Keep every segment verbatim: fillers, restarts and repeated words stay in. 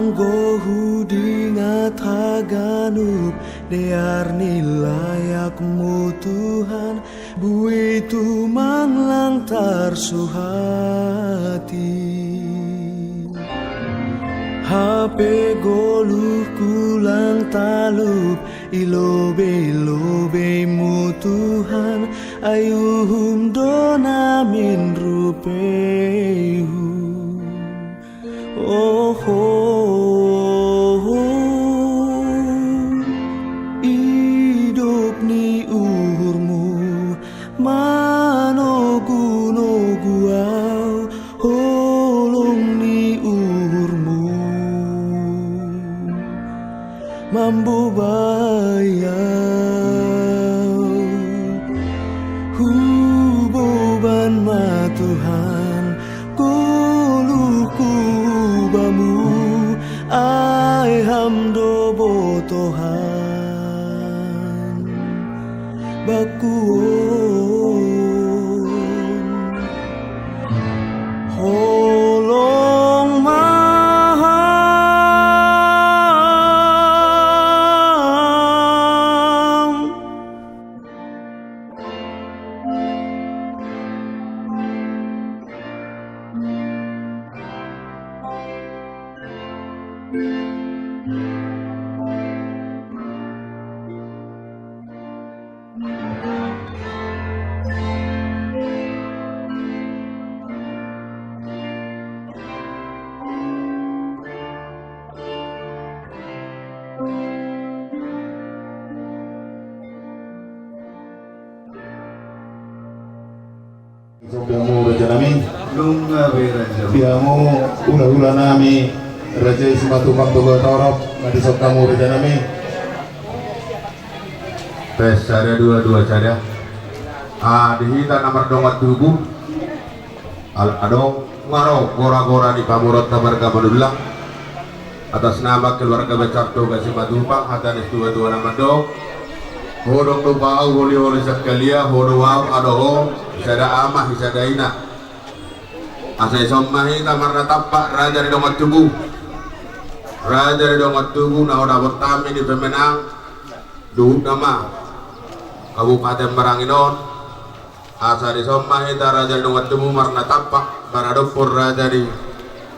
Anggo hudingat haganup dear ni layakMu Tuhan, boi tumang lang tarsuhat i. Hape goluhku lang talup i lobei-lobeiMu Tuhan, ai uhum do na minrupeihon. Oho, idop ni uhurMu manogu-nogu au, holong ni uhurMu mambobai au. Huboban ma Tuhan goluhku Bamu, ai Ham do botohan bangku on. Holong ma Ham. Di hamu raja nami. Nunga be raja. Di hamu hula-hula nami, raja i Simatupang Toga Torop, na dison hamu raja nami. Tes sada dua, dua sada. Ah, di hita na mardongan tubu. Al-, adong nga ro gora-gora ni pamoruonta marga Manullang. Atas nama keluarga besar Toga Simatupang, hata ni situa-tua na mandok: Ho do umbahen au holi-holi sian kalia, ho do au ado ho, sada ama, sada ina. Asa dison ma hita marnatampak raja ni dongan tubu. Raja ni dongan tubu na hudapot hami di Pemenang, dohot nama Kabupaten Merangin on. Asa dison ma hita raja ni dongan tubu marnatampak maradophon raja ni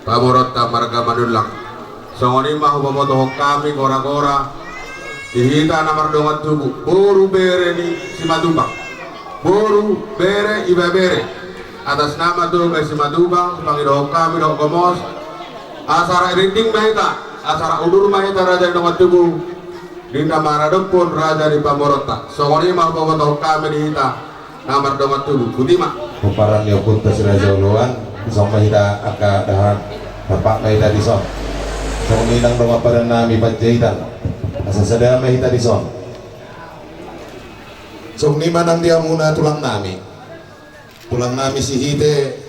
pamoruonta marga Manullang. Songon i ma hupabotohon hami gora-gora di hita na mardongan tubu, boru bere ni Simatupang, boru bere ibebere. Atas nama Toga Simatupang, pangidohon hami dohot gomos, asa rap rinding ma hita, asa rap udur ma hita raja ni dongan tubu, di na maradophon raja ni pamoruonta. Songon i ma hupabotohon hami di hita na mardongan tubu. Botima. Pomparan ni ompunta Si Raja Oloan, dison ma hita angka dalan, tampak ma hita dison. Songon i nang dongan padan nami Panjaitan, asa sada ma hita dison. Songon i ma nang di hamuna tulang nami. Tulang nami Sihite,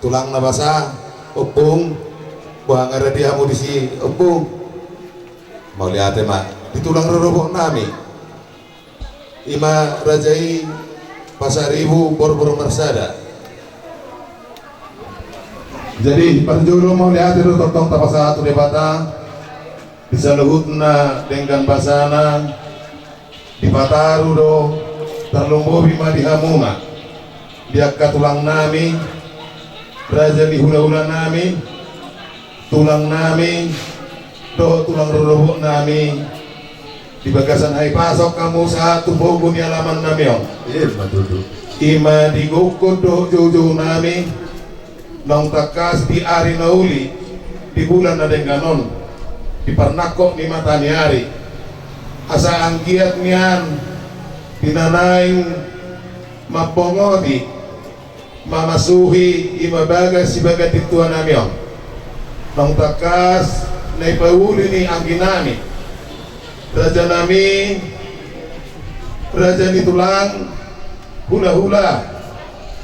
tulang na basa, ompung, boha nga ra di hamu disi, ompung? Mauliate ma di tulang rorobot nami. I ma raja i Pasaribu Borbor Marsada. Jadi parjolo mauliate do tongtong tapasahat tu Debata di saluhutna denggan basana, dipataru do, tarlumobi ma di hamuna, di angka tulang nami, raja ni hula-hula nami, tulang nami, dohot tulang rorobot nami, di bagasan hahipason hamu sahat tu pogu ni alaman nami on. Ima tutu. Ima di gokhon dohot joujou nami, naung tangkas di ari na uli, di bulan na denggan on, di parnangkok ni mata ni ari, asa anggiat nian di na naeng mambongoti, mamasuhi, ima bagas sibagas di tua nami on. Naung tangkas na dipauli ni anggi nami, raja nami, raja ni tulang, hula-hula,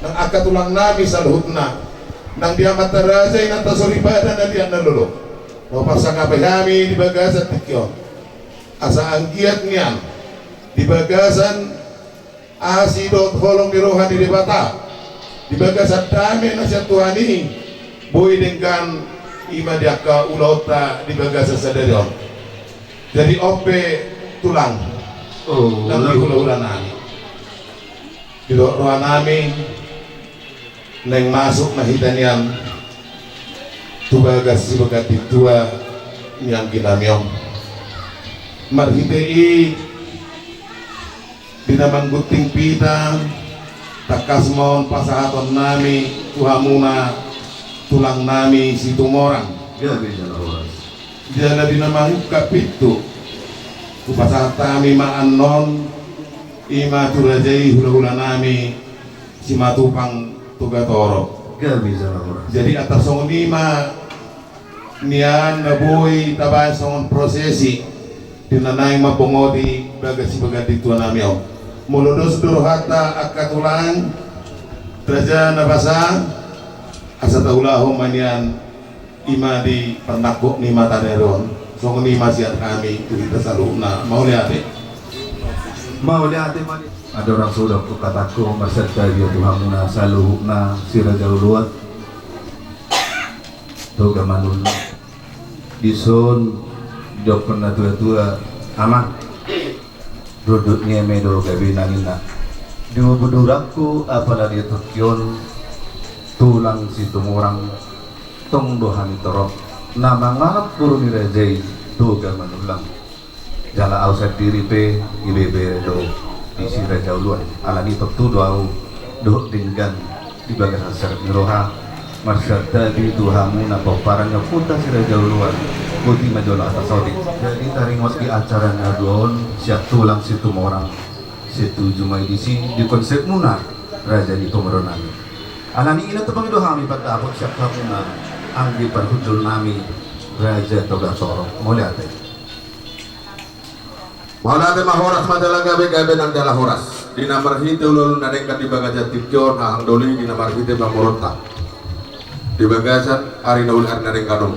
nang angka tulang nami saluhutna, nang di amanta raja, inanta soripada na liat na lolo, na huparsangapi hami di bagasan tingki on. Asa anggiat nian di bagasan asi dohot holong ni roha ni Debata, di bagasan dame na sian Tuhan i, boi denggan Ima di angka ulaonta di bagasan sadari on. Jadi on pe tulang, oh, nang di hulahula nami, di roha nami, naeng masuk ma hita nian tu bagas sibagas di tua ni anggi nami on. Marhite i, di na manggunting pita, tangkas ma on pasahaton nami tu hamuna tulang nami Situmorang. Gabe jala horas. Jala di na mangungkap pintu, hupasahat hami ma annon, ima tu raja i hulahula nami Simatupang Togatorop. Gabe jala horas. Jadi antar songon i ma nian na boi tabaen songon prosesi di na naeng mambongoti bagas sibagas di tua nami on. Molo dos do rohanta angka tulang, raja na basa, asa taulahon ma nian ima di parnangkok ni mataniari on. Songon i ma sian hami tu hita saluhutna. Mauliate. Mauliate ma di. Andorang so hudok tu hatangku, marsantabi ma tu hamuna saluhutna si raja oloan Toga Manullang. Dison didokkon na tuatua, amang, rundut ni eme do gabe na ninna. Di umur duranku apala di tingki on, tulang Situmorang, tong do hami torop na mangalap boru ni raja i Toga Manullang. Jala ahu sandiri pe ibebere do di si raja oloan. Alani tontu do ahu dohot denggan di bagasan serep ni roha, marsantabi tu hamuna pomparan ni ompunta si raja oloan. Boti ma jolo hata saotik. Jadi taringot di acara na dua on, sian tulang Situmorang, setuju ma i disi di konsepmuna, raja ni pamoruon nami. Alani i na tumpang do hami pandapot sian hamuna anggi parhundul nami, raja Togatorop. Mauliate. Mauliate ma, horas ma jala gabe, gabe nang jala horas. Di na marhite ulaon na denggan di bagasan tingki on, hahang doli, di na marhite pamoruonta di bagasan ari na uli, ari na denggan on.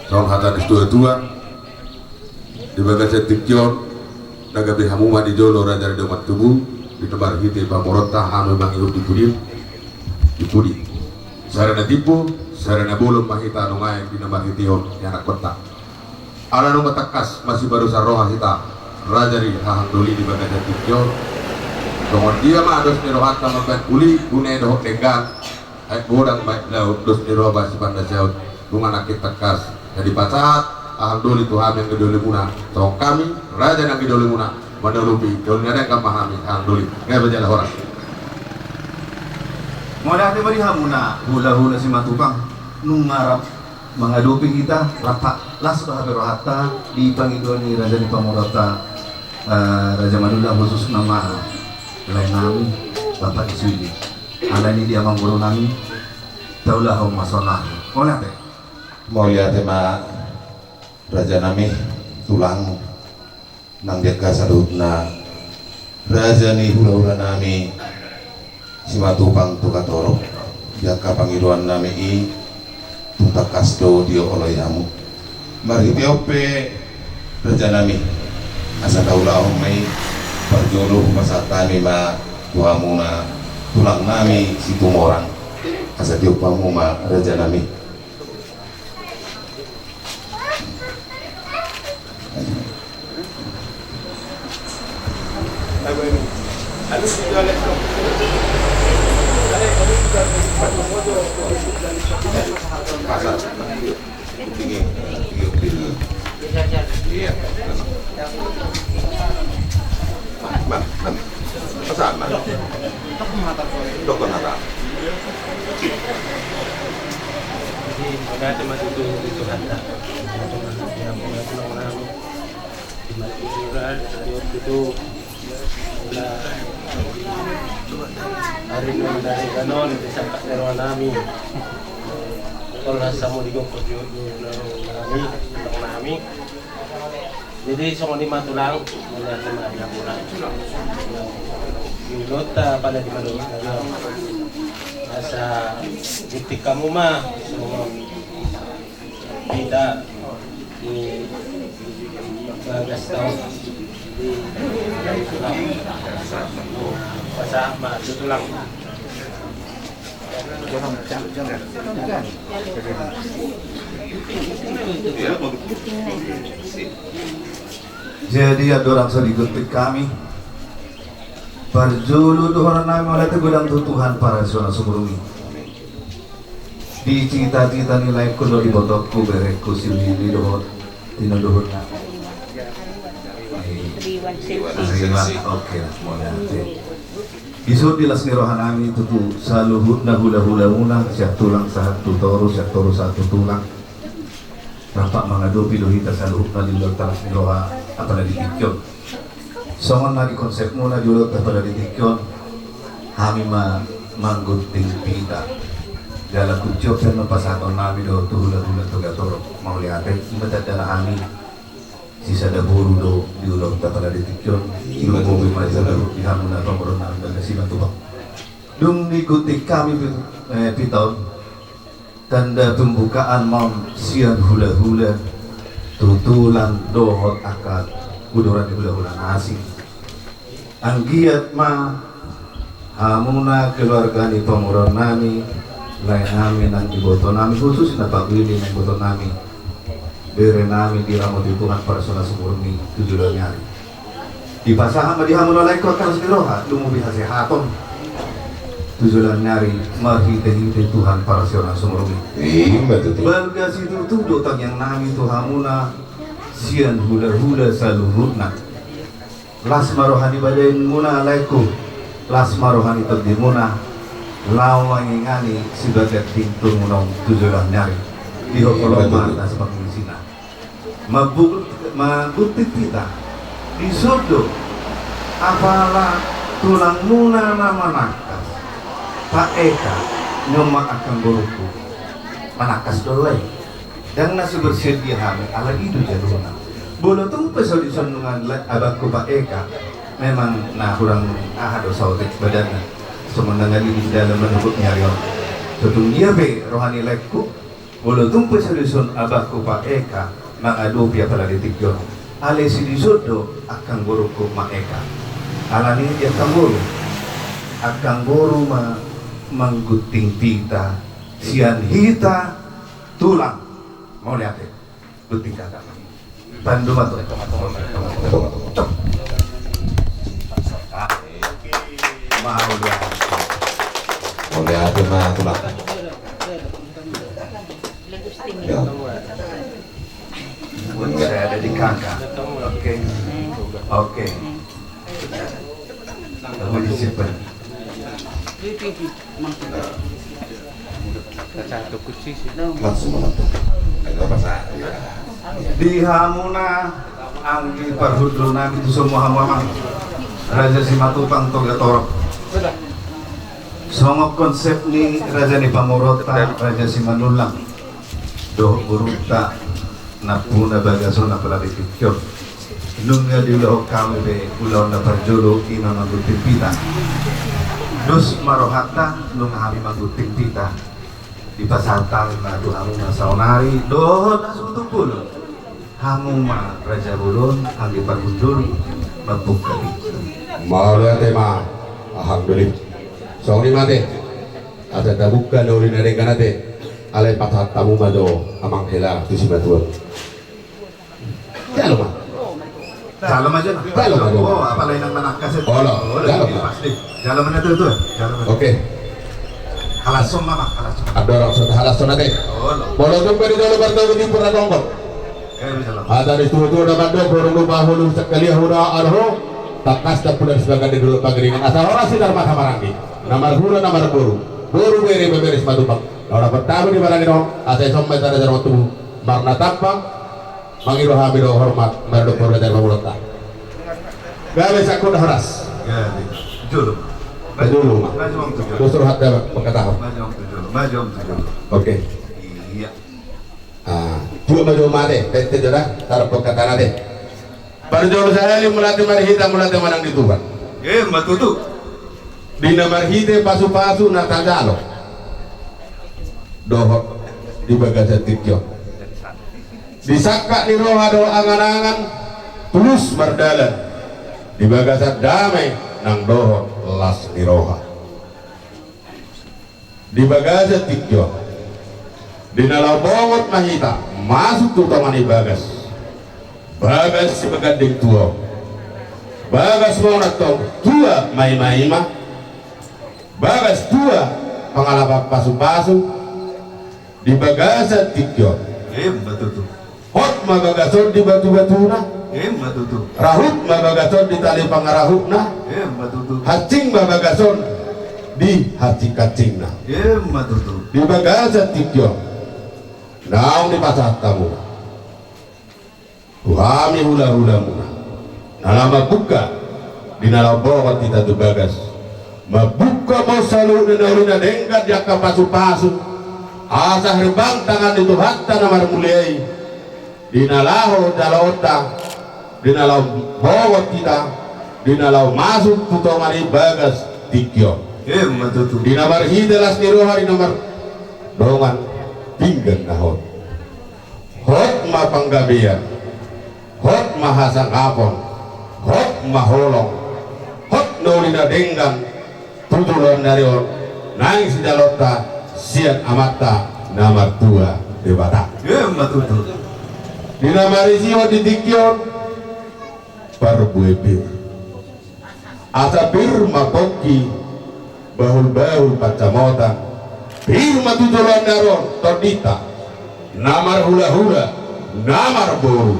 Songon hata ni situatua, di bagasan tingki on, na gabe hamu ma di jolo raja ni dongan tubu, di na marhite pamoruonta hami mangihut di pudi, di pudi. Sada na timbo, sada na bolon ma hita nunga i di na marhitehon ni anakkonta. Ala nunga tangkas masibadosan roha hita, raja ni hahang doli, di bagasan tingki on. Songon dia ma dos ni rohanta mambaen uli, une dohot denggan, aek godang baen laut, dos ni roha baen sipandaseon, nunga nangkin tangkas. Jadi pasahat hahang doli tu hami anggi dolimuna, songon hami raja ni anggi dolimuna, mandalupi doli na denggan ma hami hahang doli. Gabe jala horas. Mauliate ma di hamuna hulahula Simatupang, nunga rap mangadopi hita, rap las do hape rohanta di pangidoan ni raja ni pamoruonta, eh, Raja Manullang, khususna ma lae nami Bapak Iswili. Alani i di amangboru nami, taulahon ma sonari. Mauliate. Mauliate ma raja nami, tulang. Nang di angka saluhutna raja ni hulahula nami Simatupang Togatorop, di angka pangidoan nami i tung tangkas do dioloi hamu. Marhite on pe raja nami, asa taulahon ma i, parjolo hupasahat hami ma tu hamuna tulang nami Situmorang, asa dioloi hamu ma raja nami. Pasal. Tinggi, tinggi, tinggi. Iya. Mana, mana? Pasal mana? Dokon apa? Jadi, mauliate ma tutu di Tuhanta. Di Madura, di Madura, di Madura. Ari na denggan on, di sangkap ni roha nami. Tolhas hamu di gokhon ni roha nami, roha nami. Jadi songon i ma tulang, mauliate ma di hamuna. Di ulaonta pala di Madura. Asa ginting hamu ma songon hita di bagas taon di tulang. Pasahat ma tu tulang. Jadi andorang so digunting hami, parjolo do holan nami mauliate godang tu Tuhan parasiona sumurung i. Di cita-cita ni laengku dohot ibotongku, berengku si Willy dohot tinuluhutna. Iwan, oke lah, mauliate. Dison di las ni roha nami tutu saluhutna hula-hulamuna, sian tulang sahat tu toru, sian toru sahat tu tulang. Rap mangadopi do hita saluhutna di ulaonta las ni roha apala di tingki on. Songon na di konsepmuna di ulaonta apala di tingki on, hami ma manggunting pita. Jala kunciop sian na pasahaton nami do tu hula-hula Toga Torop, mauliate. I ma tandana hami sisada boru do di ulaonta apala di tingki on. Ima tutu. Lumobi ma i sada di hamuna pamoruon nami Bagas Simatupang. Dung digunting hami pi-, eh, pita on, tanda pembukaan ma on sian hula-hula tu tulang dohot angka uduran ni hula-hula na asing. Anggiat ma hamuna keluarga ni pamoruon nami, lae nami nang iboto nami, khususna Pak Willy nang iboto nami, bere nami diramoti Tuhan parasiona sumurung i tu joloan ni ari. Dipasahat ma di hamuna laengku angka las ni roha, lumobi hasehaton tu joloan ni ari marhite-hite Tuhan parasiona sumurung i. Ima tutu. Balga situtu do tangiang nami tu hamuna sian hula-hula saluhutna. Las ma roha ni badanmuna laengku, las ma roha ni tondimuna, laho mangingani si Bagas Simatupang on tu joloan ni ari. Di ho holong ma las ma pangingana. Mabuk-, manggunting pita. Dison do apala tulangmuna na manangkas, Pak Eka, nunga ma angka borungku manangkas do lae. Ndang na so bersedia hami, ala i do jaloonna. Molo tung pe so dison nunga abangku Pak Eka, memang na hurang aha do saotik badanna. Songon na ngali di dalam manukut ni ari on. So tung dia pe roha ni laengku, molo tung pe so dison abangku Pak Eka mangadopi apala di tingki on, alai so dison do angka borungku Mak Eka. Alani i angka boru, angka boru ma manggunting pita sian hita tulang. Mauliate. Gunting hata. Pandu ma tu. Mauliate. Mauliate ma tulang. Ya. Saya ada di kakak. Oke. Oke. Kamu disimpan. Langsung menonton. Di hamuna anggi parhundul nami tu semua hamu amang, Raja Simatupang Toga Torop. Songon konsep ni raja ni pamoruonta, Raja Simanullang. Dohot borunta nampuna Bagas on apala di tingki on. Nunga diulahon hami be ulaon na parjolo i ma manggunting pita. Dos ma rohanta nunga hami manggunting pita. Dipasahat hami ma tu hamu na saonari dohot na so tumpul. Hamu ma raja bolon, anggi parhundul, mambuka pintu. Mauliate ma, alhamdulillah. Songon i ma ate. Asa tabuka na uli na denggan ate. Alai pasahat hamu ma jo amang hela tu simatua. Jalo ma. Jalo ma jo. Jalo ma jo. Oh, apalagi nang manangkas itu. Olo, jalo ma. Pasti. Jalo ma na tu, tu. Jalo ma. Oke. Halashon ma, halashon. Andorang so halashon ate. Olo. Molo tung pe di jolo parjolo di pura tongkol. Hata ni tuatua na mandok, boru lupa hulu sekali hura arho. Tangkas tapulan sebagai di dulu panggiringan. Asa horas si darma kamaranggi. Na marhula na marboru. Boru bere bebere Simatupang. Na ora pertama di barang ino. Asa isombai tanda jarang tubuh. Marna tampak. Mangido hami do hormat. Mardok boru dari pamulota. Gabe sakut horas. Gabe. Jolo. Jolo ma. Maju om tu jolo. Dos rohat da pangkatahon. Maju om tu jolo. Maju om tu jolo. Oke. Iya. Ah, dua ma jo mate, tete jo da, tarpok kata nate. Parjolo sahali mauliate marhite, mauliate manang di Tuhan. Eh, ma tutu. Di na marhite pasupasu na tajalo. Dohot di bagasan tingki on. Di sangkap ni roha dohot angan-angan tulus mardalan. Di bagasan dame nang dohot las ni roha. Di bagasan tingki on, di na laho bongot ma hita masuk tu tonga ni bagas. Bagas sipagandeng tua on. Bagas ma on antong tua maimaima. Bagas tua pangalapan pasupasu. Di bagasan tingki on. Emma tutu. Hot ma bagas on di batubatuna. Emma tutu. Rahut ma bagas on di tali pangarahutna. Emma tutu. Hansit ma bagas on di hansihansihanna. Emma tutu. Di bagasan tingki on, naung dipasahat hamu tu hami hulahulamuna, na laho mambuka di na laho bongot hita tu bagas. Mambuka ma on saluhutna na uli na denggan di angka pasupasu, asa herbang tangan ni Tuhanta na marmulia i, di na laho jaloonta, di na laho bongot hita, di na laho masuk tu tonga ni bagas tingki on. Emma tutu. Di na marhite las ni roha, di na mardongan pinggan na hot. Hot ma panggabean, hot ma hasangapon, hot ma holong, hot na uli na denggan tu joloan ni ari on naeng sijaloonta sian Amanta na martua Debata. Emma tutu. Di na marisihon di tingki on, parbue pir. Asa pir ma pongki, bahulbahul pansamotan, pir ma tu joloan ni ari on tondinta na marhulahula, na marboru.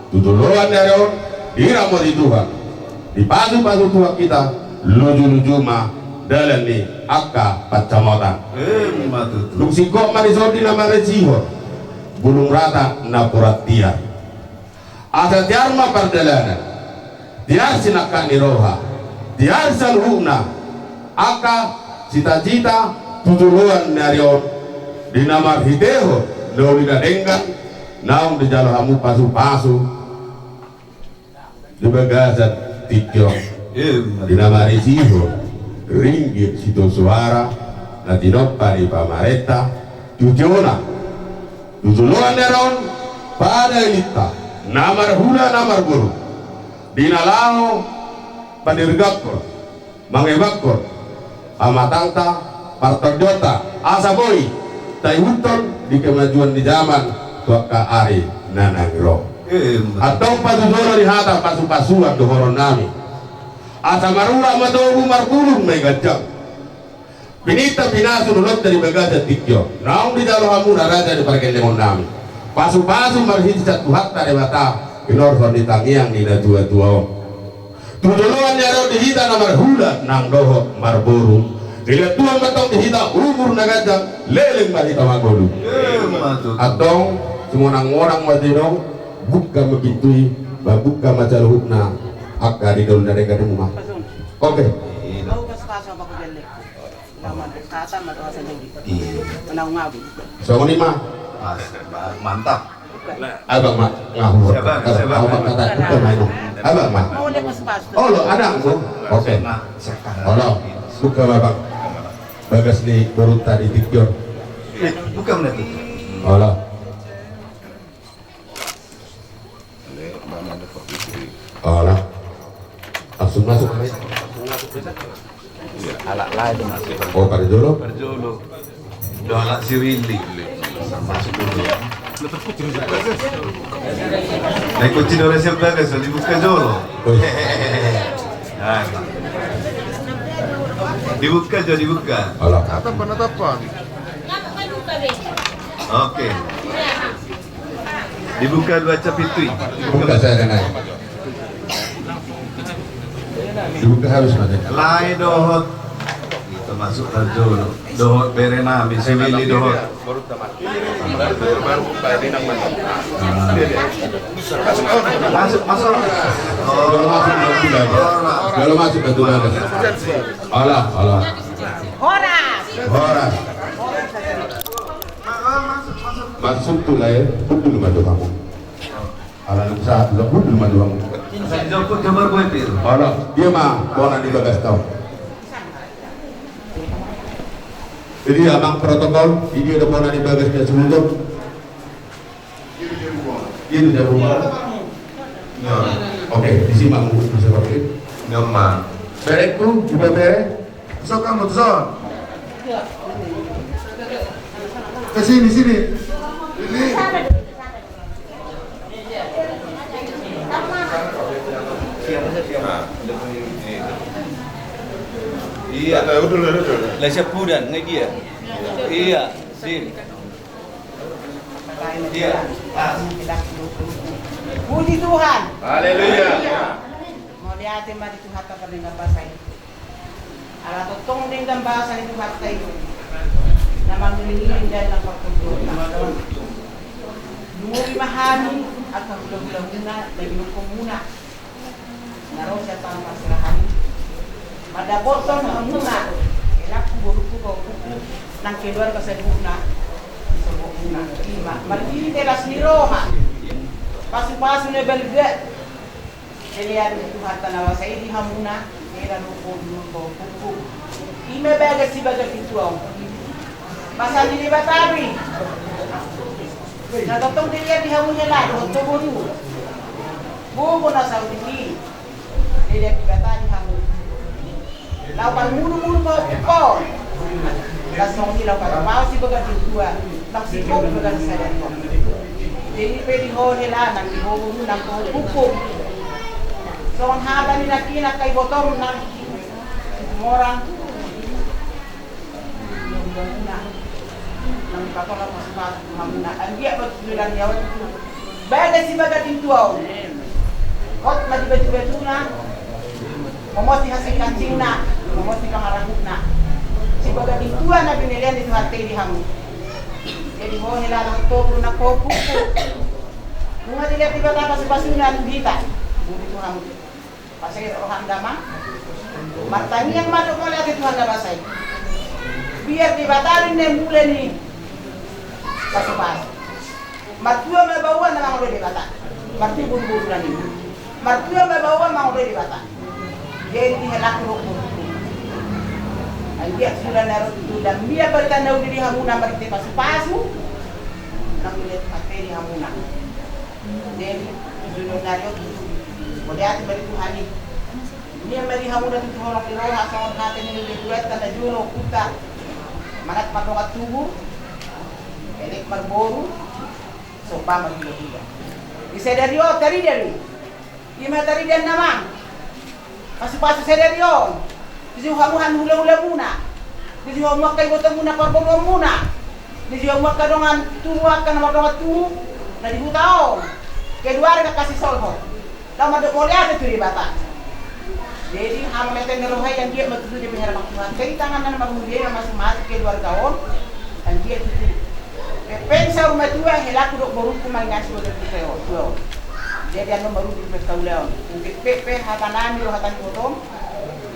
Tu joloan ni ari on diramoti Tuhan, dipasupasu Tuhan hita, lujuluju ma dalan ni angka pansamotan. Emma tutu. Dung singkop ma dison di na marisihon, bulung rata na puran tiar. Asa tiar ma pardalanan, tiar sinangkap ni roha, tiar saluhutna angka citacita tu joloan ni ari on, di na marhitehon na uli na denggan naung dijalo hamu pasupasu di bagasan tingki on. Emma. Di na marisihon ringgit sitio soara na tinompa ni pamarenta tu tiona, tu joloan ni ari on, pada elinta na marhula na marboru, di na laho padirgakkon, mangebakkon pamatangta, partondionta, asa boi taihuthon di kemajuan ni zaman tu angka ari na naeng ro. Emma. Antong patujolo ni hata pasupasuan dohononnami, asa marurat ma togu, marbulung ma i ganjang. Pininta pinasu dolonta di bagasan tingki on, naung dijalo hamu na raja ni pargellengonnami. Pasupasu marhite sian Tuhanta Debata, pinorson ni tangiang ni natuatua on. Tu joloan ni ari on di hita na marhula nang dohot marboru, dilehon Tuhan ma antong di hita umur na ganjang, leleng ma hita mangolu. Emma tutu. Antong, simonangmonang ma tinodo, buka ma pintu i, mambuka ma saluhutna angka di na uli na denggan i ma. Oke. Iya. Songon i ma. Mantap. Abang ma, ngahu. Abang ma. Olo, adong, Bu. Oke. Olo, buka ma, Bang. Bagas ni borunta di tingki on. Eh, buka ma na tu. Olo. Olo. Langsung masuk, Bang. Iya, anak lain masuk. Oh, parjolo? Parjolo. Udah anak si Willy. Masuk dulu. Naik kunci dulu siap bagas, dibuka dulu. Oh, iya. Nah, dibuka jo, dibuka. Olo. Penatapan, penatapan. Oke. Dibuka dua cap itu. Buka saya dengan. Dibuka habis, Mas. Lae dohot. Termasuk Rajo dohot bere nami si Willy dohot. Masuk, masuk. Kalau masuk, kalau masuk, kalau masuk. Alah, alah. Horas. Horas. Masuk tu lae, betul ma tu hamu. Ala nang sahat, betul ma tu hamu. Asa dijemput gambar boy pir. Olo, dia ma, bona di bagas tau. Jadi amang protokol, dia do bona di bagas dia sebelum. Dia tu jago bola. Oke, di sini mau bisa pakai. Nyaman. Berekku, juga berek. Sok kamu tuh, Son. Ke sini, sini. Iya. Lah, siap udah, nggak dia. Iya, sini. Iya. Puji Tuhan. Haleluya. Mauliate ma di Tuhanta pardenggan basa i. Ala tongtong denggan basa ni Tuhanta i na mangiring-iring dalan na partondion. Lumobi ma hami angka hula-hulamuna na ginokhonmuna na ro sian tano parserahan i. Mandapothon hamuna, helangku, borungku, pahompu nang keluarga saluhutna di sombongmuna. Ima marhite las ni roha, pasu-pasu na balga. Pelean ni Tuhanta na basa i di hamuna, hela dohot boru dohot pahompu. Ima bagas sibagas bintuaon. Basa ni Debata do i. Na tongtong dilean di hamu hela dohot tu boru. Gogo na saut i. Dilean Debata di hamu. Laho parmudumudum ho tu ho. Laos songon i laho pasu-pasu sibagas bintua, laos singkop bagas sadari on. Jadi pe di ho hela nang di ho boru nang ho pahompu. Songon hata ni nangkin angka ibotom nang Situmorang. Nang patolhas pasu-pasu tu hamuna. Anggiat ma tutu dilean ni ahu tu bagas sibagas bintuaon. Hot ma di batu-batuna, momos di hasing-hasingna, momos di pangarahutna. Sibagas bintua na pinelean ni Tuhanta i di hamu. Jadi ho hela dohot tu boru nang ho pahompu. Nunga dilean Debata pasu-pasuna tu hita. Budi tu hamu. Pasu-pasu roham damang. Martangiang ma dohot mauliate tu Tuhan na basa i. Biar Debata do na mule ni pasu-pasu. Martua ma baoa na mangoloi Debata. Martua boru-boru na nian. Martua ma baoa mangoloi Debata. Jadi helangku dohot borungku. Anggiat suda na ro tu dambia barita na uli di hamuna marhite pasu-pasu. Nang uli hate di hamuna. Jadi jolo nari on tutu. Mauliate ma di Tuhan i. Nian ma di hamuna tutu holong ni roha songon hata ni natuatta na jolo huta. Manat mardongan tubu. Elek marboru. Somba ma di hamuna. Di sadari on tarida do i. Ima tarida damang. Pasu-pasu sadari on. Disi hamu hula-hulamuna. Disi hamu angka ibotomuna parboruonmuna. Disi hamu angka dongan tubu angka na mardongan tubu na di huta on. Keluarga kasi solhot. Laho mandok mauliate tu Debata. Jadi hama meten ni roha i anggiat ma tutu dipehe Amang Tuhan. Jadi tangan na marmulia i na masing-masing keluarga on. Anggiat tutu. Pepeng saur matua helangku dohot borungku mangiringi sibagas bintua on. Jadi annon marujung pe saulaon. Ungkit pe pe hata nami dohot hata ni ibotom.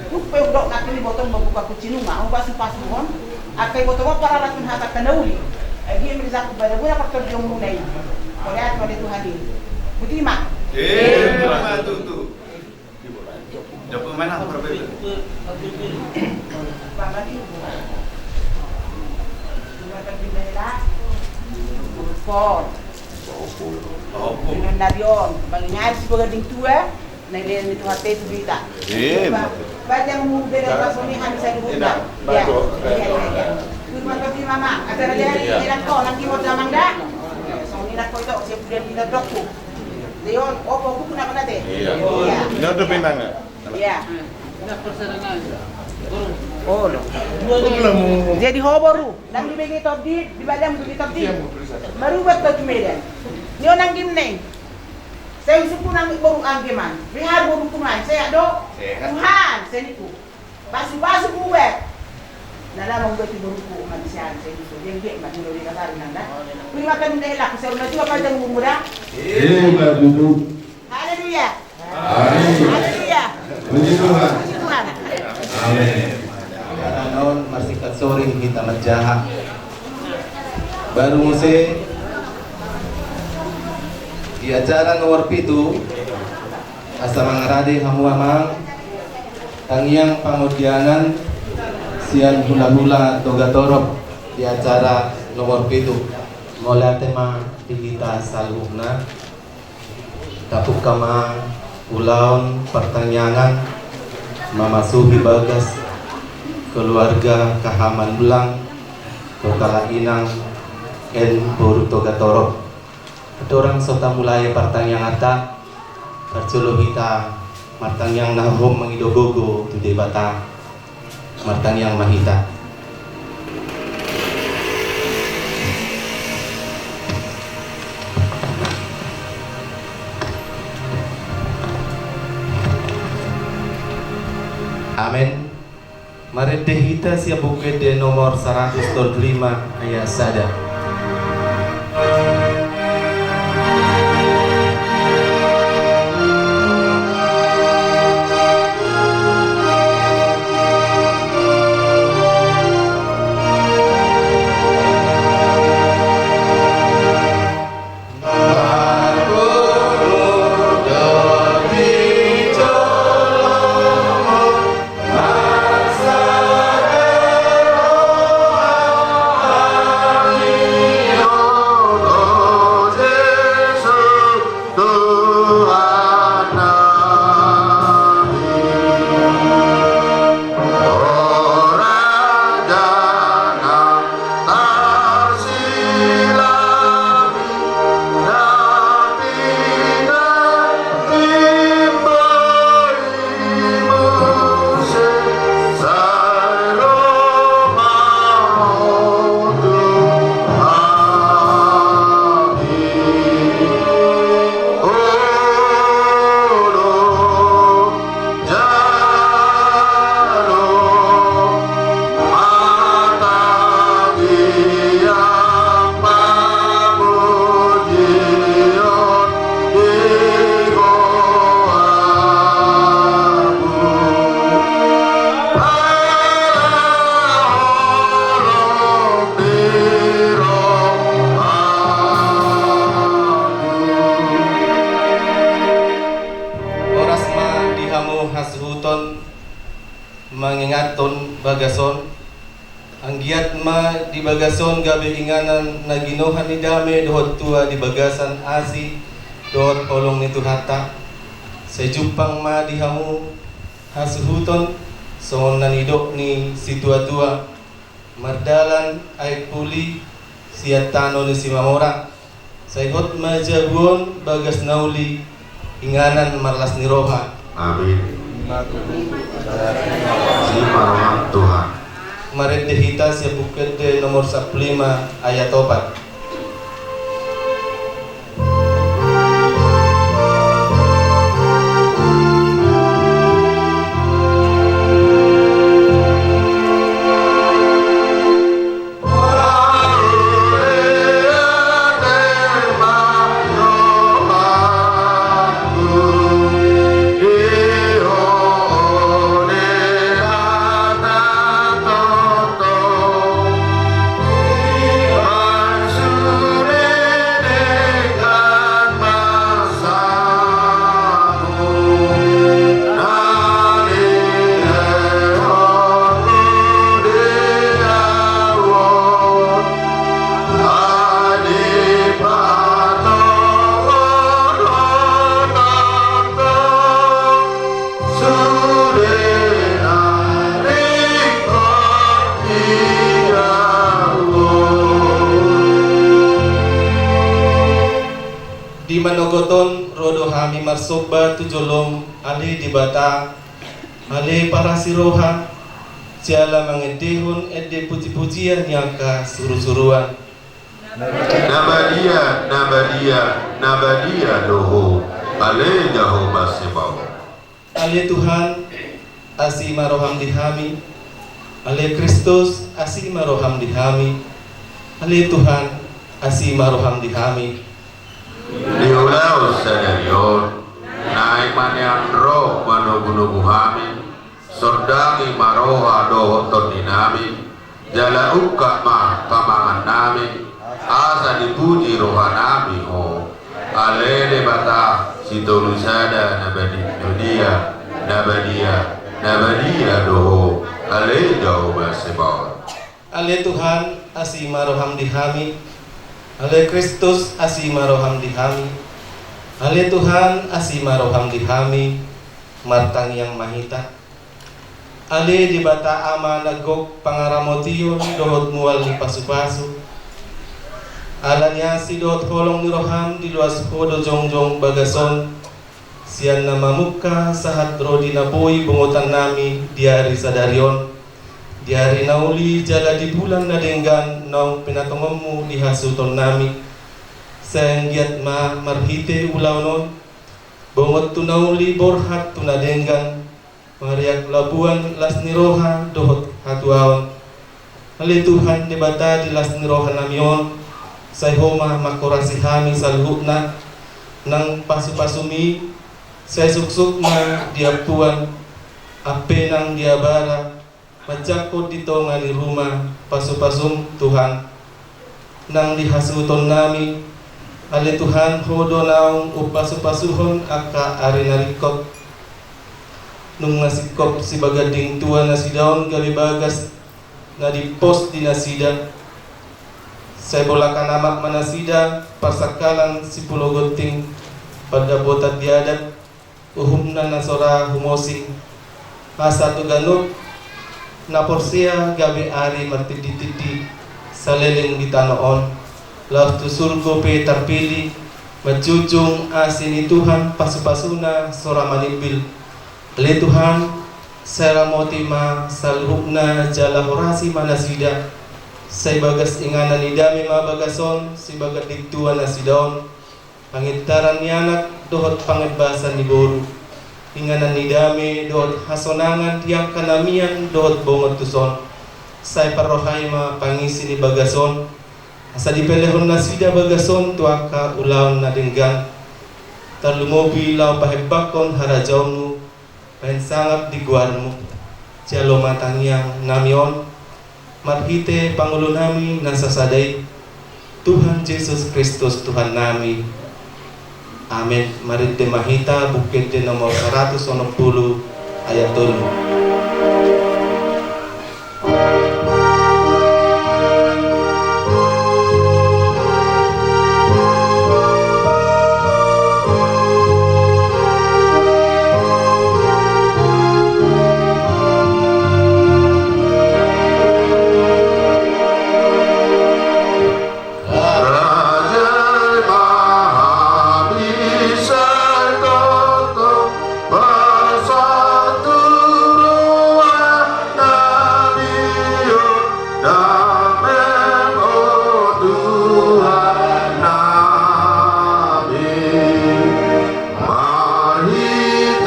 Tung pe hudok nangkin ibotom mambuka kunci nunga. Ahu pasu-pasuhon. Angka ibotom on pararathon hata angka na uli. Anggiat ma di saku bada muna partondionmuna i. Mauliate ma di Tuhan i. Boti ma. Ima tutu. Dapat main apa, Bebe? Ko. Ko. Nari on, mangiringi sibagas bintua, na dilean ni Tuhanta i tu hita. Ima. Baca mungkin dari pas ini hanya saya dulu. Iya. Iya, iya, iya. Terima kasih, Mama. Acara dari Elang ko, nanti mau damang dah. Songon i nangkin ito, siap udah di dokku. Leon, opo buku na mana te? Iya. Iya. Ini ada pinang, ya? Iya. Olo. Jadi ho boru, ndang dibege tondi, dibalang dibege tondi. Marubat tu Medan. Ni on nangkin ne. Sai usungku nang boru anggiat ma. Rihar boru ku ma, sehat do? Sehat. Tuhan, seniku. Pasu-pasu buat. Na lama buat di borungku, ma di sian, saya gitu. Dia nggak, ma dulu di kasar nanda. Terima kasih, udah laku, saya udah tua panjang umur, dah. Iya, Mbak Dudu. Haleluya. Amin. Haleluya. Puji Tuhan. Puji Tuhan. Amin. Karena non masih kasori kita menjahat. Baru muse di acara nomor pitu, asa mangarade hamu amang, tangiang pangondianan sian hula-hula Toga Torop di acara nomor pitu. Mauliate ma di hita saluhutna. Tapungka ma ulaon partangiangan mamasuhi bagas keluarga Kahaman Belang, tu halak inang Bahen boru Togatorop. Andorang so tamulai partangianganta, parjolo hita martangiang na hohom mangido gogo tu Debata. Martangiang ma hita. Amen. Marende hita sian Buku Ende nomor saratus tolu pulu lima, ayat sada. Horas ma di hamu hasuhuton, mangingathon bagas on. Anggiat ma di bagas on gabe inganan na ginohan ni dame dohot tua di bagasan asi dohot holong ni Tuhanta. Sai jumpang ma di hamu hasuhuton, songon na nidok ni situatua: Mardalan aek puli sian tano ni Simamora. Sai hot ma jabu on bagas na uli, inganan marlas ni roha. Amin. Simarang Tuhan. Marende hita sian Buku Ende nomor sampulu lima, ayat opat. Di manogot on ro do hami marsomba tu jolom, ale Debata, ale parasi roha, siala mangendehon ende pujipujian ni angka surusuruan. Na badia, na badia, na badia do Ho, ale Jahowa Sebaot. Ale Tuhan, asi ma roham di hami. Ale Kristus, asi ma roham di hami. Ale Tuhan, asi ma roham di hami. Di ulaon sadari on, naeng ma nian ro manogunogu hami, sondangi ma roha dohot tondinami, jala ungkap ma pamangan nami, asa dipuji roha nami Ho. Ale Debata, Sitolusada na badi-, badia, na badia, na badia do Ho, ale Jahowa Sebaot. Ale Tuhan, asi ma roham di hami. Ale Kristus, asi ma roham di hami. Ale Tuhan, asi ma roham di hami. Martangiang ma hita. Ale Debata Ama na gok pangaramotion dohot mual ni pasupasu, Ala ni asi dohot holong ni roham diloas Ho do jongjong bagas on, sian na mamungka sahat ro di na boi bongotannami di ari sadari on, di ari na uli jala di bulan na denggan naung pinatongonmu di hasuhutonnami. Sai anggiat ma marhite ulaon on, bongot tu na uli borhat tu na denggan, mariak labuan las ni roha dohot hatuaon. Ale Tuhan Debata di las ni rohanami on, sai Ho ma manghorasi hami saluhutna, nang pasupasumi, sai suksuk ma di ampuan, ampe nang di abara, manjangkon di tonga ni ruma pasupasum Tuhan. Nang di hasuhutonnami, ale Tuhan, Ho do naung umpasupasuhon angka ari na ringkot. Nunga singkop sibagas dingtua nasida on gabe bagas na dipos di nasida. Sai bolak anamak ma nasida parsangkalan sipulo gonting, pandapotan di adat, uhumna na so ra humosing. Asa tu ganup na porsea gabe ari martinditindi saleleng di tano on, laos tu surgo pe tarpilih, manjunjung asi ni Tuhan pasupasuna so ra manimbil. Ale Tuhan, sai ramoti ma saluhutna jala horasi ma nasida. Sai bagas inganan ni dame ma bagas on sibagas dingtua nasida on, pangintaran ni anak dohot pangembasan ni boru, inganan ni dame dohot hasonangan di angka na mian dohot bongot tuson. Sai parrohai ma pangisi ni bagas on, asa dipelehon nasida bagas on tu angka ulaon na denggan, tarlumobi laho pahembangkon harajaonmu, bahen sangap di goarmu. Jalo ma tangiangnami on marhite pangolunami na sasada i, Tuhan Jesus Kristus Tuhannami. Amen. Marende ma hita Buku Ende nomor saratus onom pulu ayat tolu.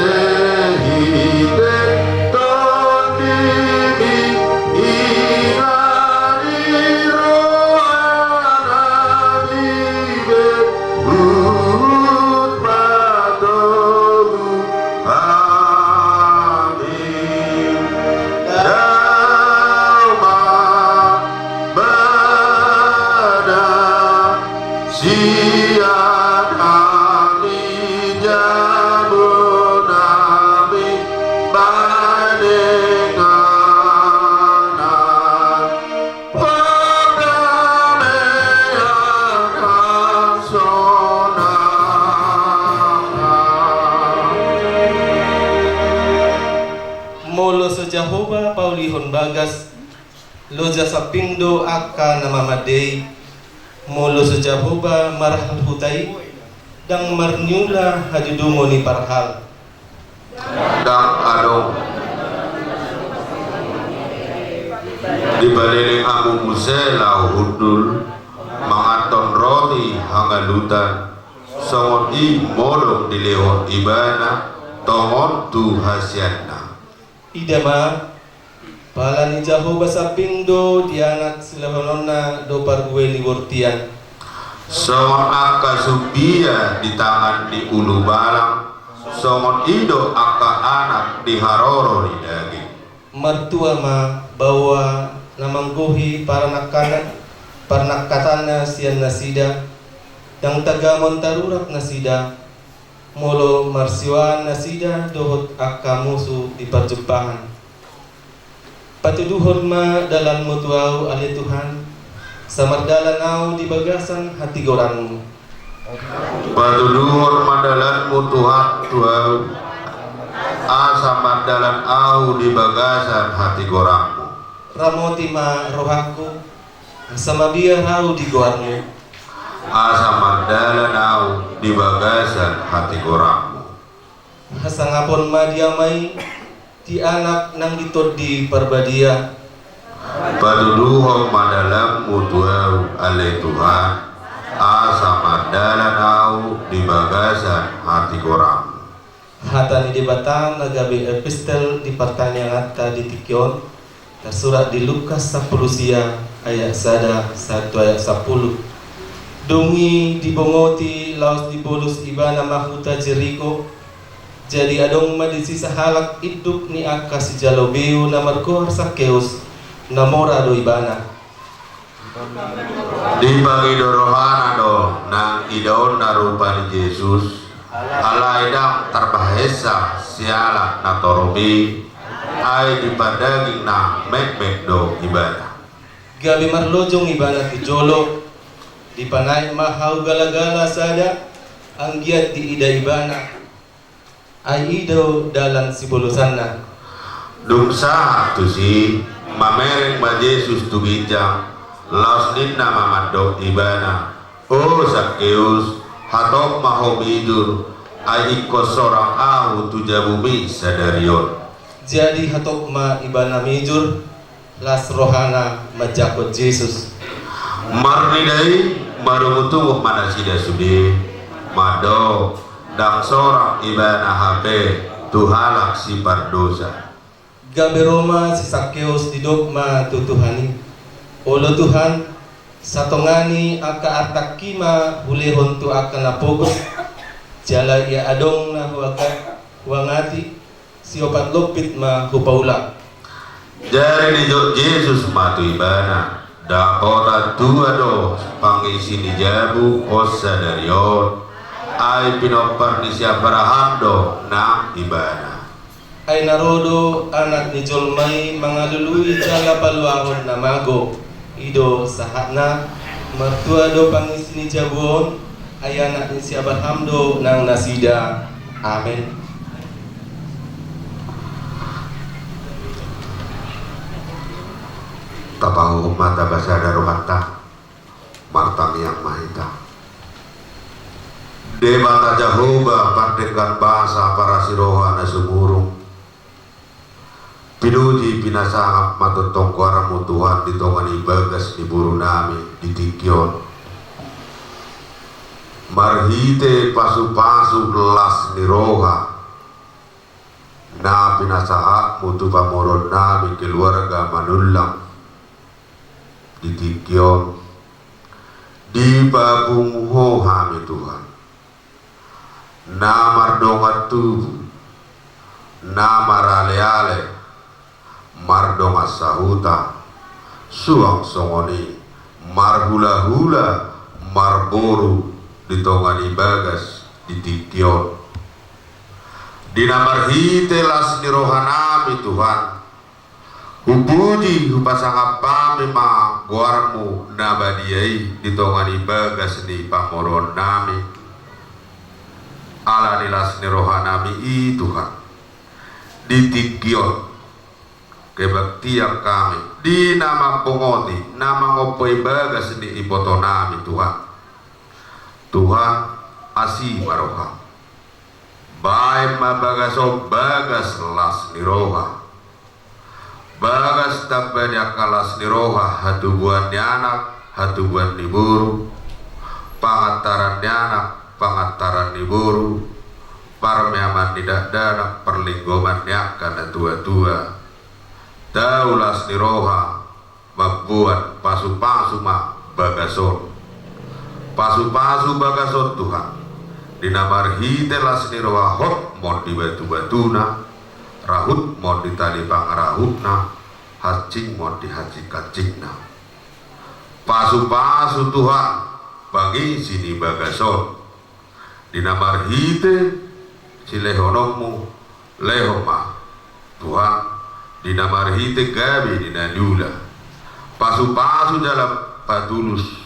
Marhitehite Tondimi, inganan ni rohanami be huhut patogu hami. Dao ma bada sian hami jabonami bahen inganan pardamaian hasonangan. Molo so Jahowa paulihon bagas, loja sambing do angka na mamande i. Molo so Jahowa marhal huta i, ndang marniula hadudungon ni parhal. Ndang adong dipaleleng hamu muse laho hundul manganhon roti hangalutan, songon i modom dilehon ibana tongon tu hasianna. Ida ma, pala ni Jahowa sambing do di anak silehononna do parbue ni bortian. Songon angka sumbia di tangan ni ulubalang, songon i do angka anak di haroro ni daging. Martua ma baoa na manggohi paranangkana, parnangkatanna sian nasida, ndang tagamon tarurap nasida, molo marsioan nasida dohot angka musu di parjumpahan. Patuduhon ma dalanmu tu ahu, ale Tuhan, asa mardalan ahu di bagasan hatigoranmu. Patuduhon ma dalanmu, Tuhan, tu ahu, asa mardalan ahu di bagasan hatigoranmu. Ramoti ma rohangku, asa mabiar ahu di goarmu. Asa mardalan ahu di bagasan hatigoranmu. Hasangapon ma di Ama i, di Anak nang di Tondi Parbadia. Patuduhon ma dalanmu tu ahu ale Tuhan, asa mardalan ahu di bagasan hatigoranmu. Hata ni Debata na gabe epistel di partangianganta di tingki on, tarsurat di Lukas sampulu sia ayat sada sahat tu ayat sampulu. Dung i dibongoti laos dibolus ibana ma huta Jeriko. Jadi adong ma disi sahalak induk ni angka sijalo beu na margoar Sakeus, na mora do ibana. Dipangido rohana do nang idaonna rupa ni Jesus, alai ndang tarbahensa siala na torop i, ai dipardagingna metmet do ibana. Gabe marlojong ibana tu jolo, dipanaek ma hau galagala sada, anggiat diida ibana. Ai i do dalan sibolosanna. Dung sahat tusi, mamereng ma Jesus tu ginjang, laos ninna ma mandok ibana, "O Sakeus, hatop ma ho mijur, ai ingkon sorang ahu tu jabumi sadari on." Jadi hatop ma ibana mijur, las rohana manjangkon Jesus. Marnida i, marungutungut ma nasida sude, mandok, ndang sorang ibana hape tu halak sipardosa. Gabe ro ma si Sakeus didok ma tu Tuhan i, "Olo Tuhan, satonga ni angka artangki ma hulehon tu angka na pogos, jala ia adong na huangati, siopat lompit ma hupaulak." Jadi dijok Jesus ma tu ibana, "Dapotan tua do pangisi ni jabu on sadari on, ai pinompar ni si Abraham do nang ibana." Ai na ro do Anak ni jolma i mangalului jala paluahon na mago. I do sahatna, martua do pangisi ni jabu on, ai anak ni si Abraham do nang nasida. Amen. Tapahohom ma taba sada rohanta, martangiang ma hita. Debata Jahowa, pardenggan basa, parasi roha na sumurung. Pinuji pinasangap ma tongtong goarmu Tuhan di tonga ni bagas ni boru nami di tingki on. Marhite pasupasu las ni roha na pinasahatmu tu pamoruon nami keluarga Manullang di tingki on, dipapungu Ho hami Tuhan. Na mardongan tubu, na maraleale, mardongan sahuta, suang songon i marhulahula marboru di tonga ni bagas di tingki on. Di na marhite las ni roha nami Tuhan, hupuji hupasangap hami ma goarmu na badia i di tonga ni bagas ni pamoruon nami. Ala ni las ni roha nami i Tuhan, di tingki on kebaktian hami di na mambongoti, na mangompoi bagas ni iboto nami Tuhan. Tuhan, asi ma roham. Baen ma bagas on bagas las ni roha. Bagas tamba ni angka las ni roha, hatubuan ni anak, hatubuan ni boru, pangantaran ni anak, pangantaran ni boru, parmeaman ni dakdanak, parlinggoman ni angka na tuatua. Tau las ni roha, mamboan pasupasu ma bagas on. Pasupasu bagas on Tuhan, di na marhite las ni roha hot mon di batubatuna, rahut mon di tali pangarahutna, hansit mon di hansit-hansitna. Pasupasu Tuhan, pangisi ni bagas on. Di na marhite silehononmu, lehon ma Tuhan, di na marhite gabe ni na niula. Pasupasu jala patulus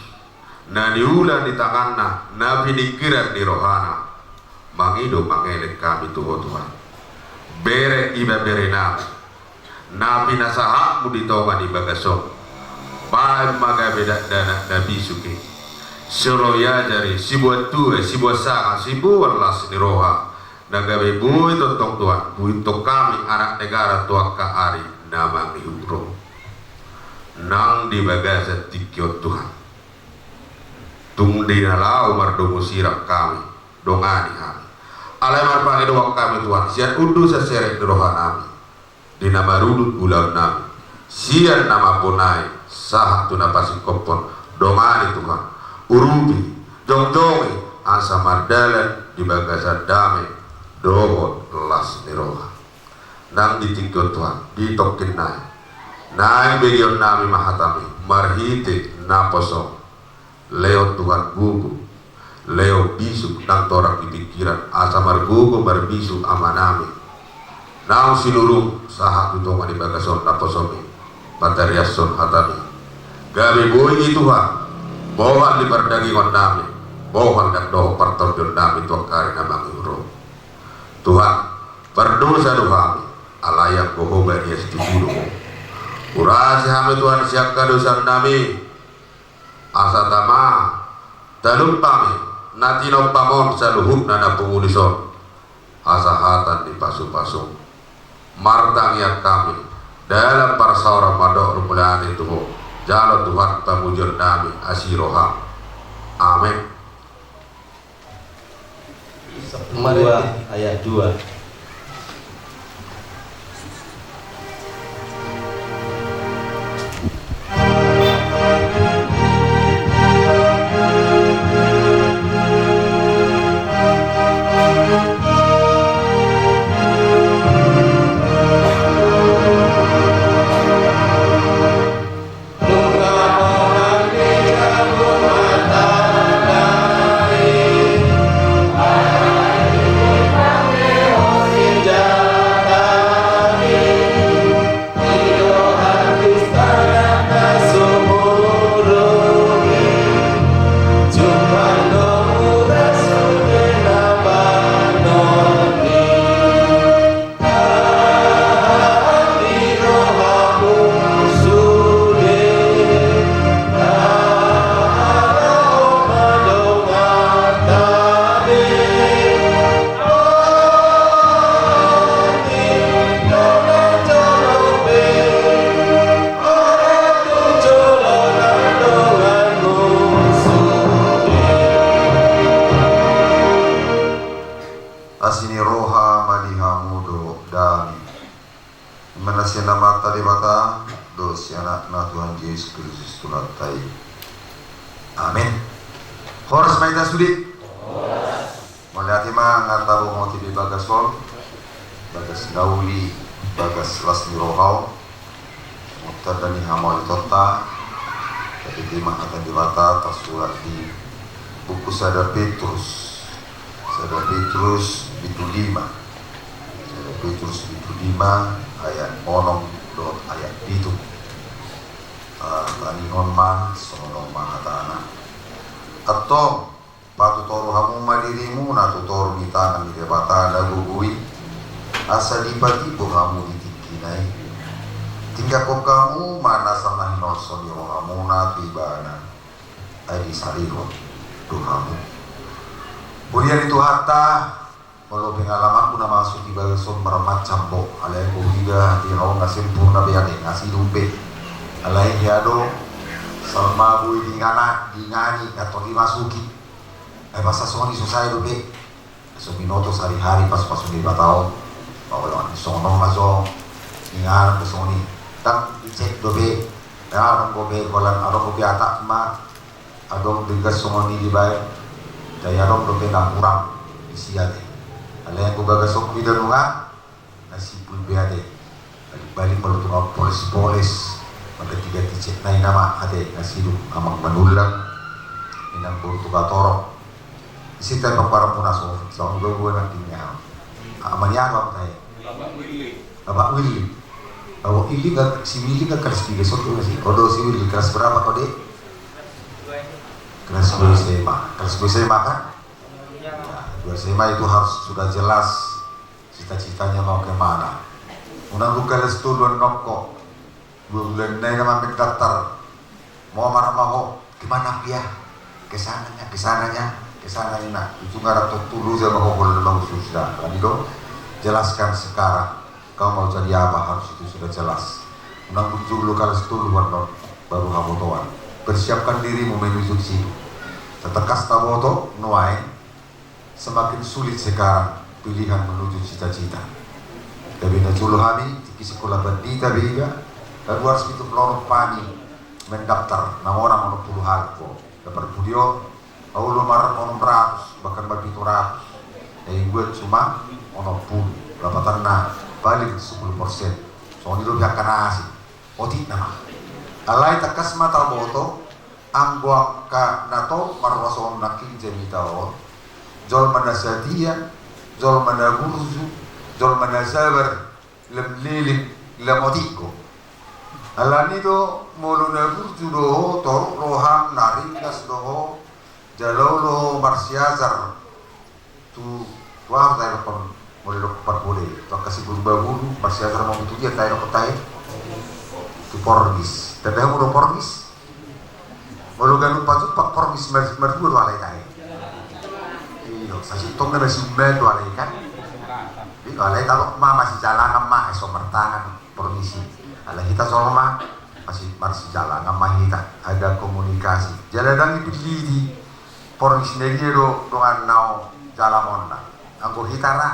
na niula ni tanganna, na piningkiran ni rohana. Mangido mangelek hami tu Ho Tuhan. Bere iba bere nami, na pinasahatmu di tonga ni bagas on. Baen ma gabe dakdanak na bisuk i. Solo iajari, siboan tua, siboan sanga, siboan las ni roha. Na gabe boi tongtong Tuhan, huhut hami anak negara tu angka ari na mangihut ro. Nang di bagasan tingki on Tuhan. Tung di na laho mardomu sirang hami, dongani hami. Alai marpangidoan hami Tuhan, sian undusan serep ni roha nami. Di na marudut ulaon nami, sian na mampunai, sahat tu na pasingkophon, dongani Tuhan, urupi, jongjongi, asa mardalan di bagasan dame, dohot las ni roha. Nang di tingki on Tuhan, di tongkin nai. Naeng begeon nami ma hatami, marhite naposom. Lehon Tuhan gogo, lehon bisuk nang torang di pingkiran, asa margogo marbisuk amanami. Naung sinurung sahat tu tonga ni bagas on naposom i, patariashon hatami. Gabe boi i Tuhan, bohal ni pardagingon nami, bohal nang dohot partondion nami tu angka ari na mangihut ro. Tuhan, pardosa do hami, alai anggo Ho banias tutu do Ho. Urasi hami Tuhan sian hadosaon nami. Asa tama, talup hami, na tinompam on saluhutna na pungu dison. Asa hata ni pasupasum. Martangiang hami, dalam parsaoran mandok rumulani tu Ho, jalo Tuhan pamujion nami asi roham. Amen. Mari. Dua, ayat dua. Asi ni roha ma di hamu dohot dame. Ima na sian Amanta Debata, dohot sian Anakna Tuhan Jesus Kristus Tuhanta i. Amen. Horas ma hita sude. Mauliate ma, nga tabo mauti be bagas on, bagas na uli, bagas las ni roha on. Mauliate ma di hamu tonta, tapi di ma hata Debata tarsurat di buku sada Petrus, sada Petrus pitu lima. Sada Petrus pitu lima ayat onom dohot ayat pitu. Ah, tangihon ma, songon on ma hatana. Antong, patutoru hamu ma dirimuna tu toru ni tangan ni Debata na gogo i, asa dipatimbo hamu di tingkina i. Tinggalhon hamu ma nasa na hinorso ni rohamuna tu ibana. Ai disarihon do hamu. Huria ni Tuhanta, molo pengalamanku na masuk di bagas on marmacam bo, alai huida di hamu na sempurna be ate, nga sidung be. Alai hea do, salma boi dingana, dingani, nga tong dimasuki. Ai basa songon i so sae dope. So binoto sahari-hari pasupasu ni Debata on. Paolo ani songon on ma jo. Inganan pe songon i. Ndang dicek dope. Adong dope holan, adong dope atak ma. Adong denggan songon i dibaen. Jadi adong dope na hurang. Isi ate. Alai anggo bagas on huida nunga. Na simpul be ate. Balik-balik molo tung poles-poles, mangganti-ganti cek nai nama ate, na sidung amang manullang, inang boru tu katorop. Isi tai paparamuna so, so, dua bulan nanti nya. Amani apa tahe? Bapak Willy. Bapak Willy. Bapak Willy nggak, si Willy nggak kelas tiga so tuh sih. Odo si Willy kelas berapa kau dek? Kelas dua S M A. Kelas dua S M A kan? Ya, dua S M A itu harus sudah jelas cita-citanya mau kemana. Unang luka les tu luan nokko. Dua bulan nai nama mendaftar. Mau marah mau, gimana kuliah? Kesananya, kesananya, kesananya, nah, ujung arah tutu lu sama kokol lu mau susah, kan itu. Jelaskan sekarang, kau mau jadi apa, harus itu sudah jelas. Unang muncul lu kalau setuluan non, baru habotoan. Persiapkan dirimu menuju situ. Setekas taboto nuaeng, semakin sulit sekarang pilihan menuju cita-cita. Gabe na jolo hami, tingki sikola pandita be iba, lalu harus pitu pulu onom hami mendaftar, na orang onom pulu halak. Dapat pudion, au lo mar onom ratus, bahkan mar pitu ratus. Yang buat cuma onom pulu, lapatanna paling sepuluh persen. Songon i do pihak kana asing. Otik nama. Alai takas ma taboto, anggo angka na torop marroha songon nangkin jamita on, jolma na sadia, jolma na burju, jolma na sabar, lam leleng, lam otik do. Alani do, molo na burju do ho, torop roham, na ringgas do ho, jala olo ho marsiajar tu, tu aha tahe dokkon, molo dokkon parbode, tu angka si guru baburu, marsiajar ma tu dia tahe dokkon tahe? Tu porgis. Tanda hamu do porgis? Molo ganup pajumpak porgis mar-, mardua do alai tahe. Iyo, sasintongna na siumbahan do alai kan. Iyo, alai tabo ma masijalangan ma, ai so martangan porgis i. Alai hita jolma, masi-, marsijalangan ma hita, ada komunikasi. Jala ndang dipiliti porgis na dia do dongan na on jalamonna. Anggo hita ra,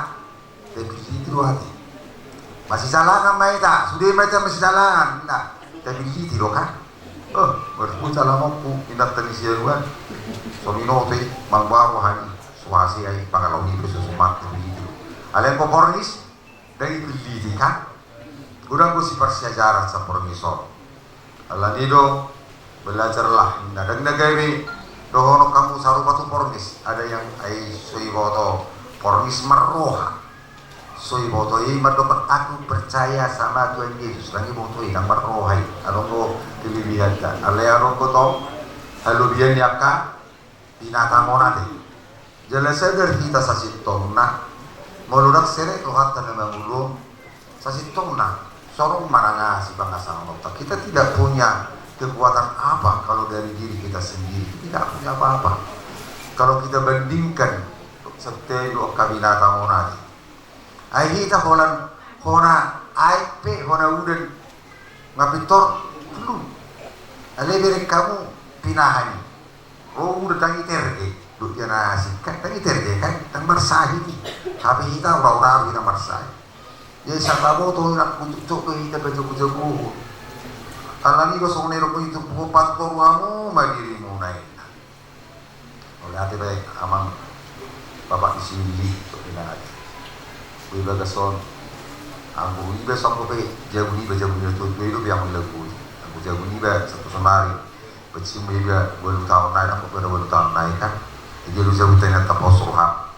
dipiliti do ate. Masijalangan ma hita, sude ma hita masijalangan, nah, dipiliti do kan. Oh, mardua jalamonku, inanta ni si Aruan. So binoto i, manggoaru hami, so hasea i, pangalaho i pe so sumat, dipiliti do. Alai anggo porgis, ndang dipiliti kan. Godang do siparsiajaran saporgis on. Alani do, belajarlah, ninna. Ndang na gabe dohonon hamu sarupa tu porgis, ada yang ai so diboto porgis marroha. So diboto i mandok aku percaya sama Tuhan Yesus, ndang diboto i, ndang marroha i, adong do kelebihanta. Alai adong do tong halobihan ni angka binatang on ate. Jala sadar hita sasintongna, molo ndang serep rohanta na mangolu on, sasintongna, so adong manang aha sipangasahononta. Kita tidak punya kekuatan apa kalau dari diri kita sendiri. Tidak punya apa-apa. Kalau kita bandingkan, setelah angka binatang on ate. Ai hita holan, hona aek pe, hona udan, nga pintor, belum. Alai bereng hamu pinahan i. Oh, udan ndang iterge, dok dia na asing kan, ndang iterge kan, ndang marsahit i. Hape hita ura-ura hita marsahit. Jadi sataboto na kuncuk-cuk do hita pajago-jago. Alani do songon na didok i tu buku, patorus hamu ma dirimuna, ninna. Mauliate baen amang, bapak ni si Willy, so pinangati. Boe bagas on. Anggo iba songko pe jabu niba, jabu niba tu iba do biang mila bui. Anggo jabu niba satu sonari. Pecim iba walu taon nai, anggo pada walu taon nai kan. Jadi lu jabu tena tapos roham.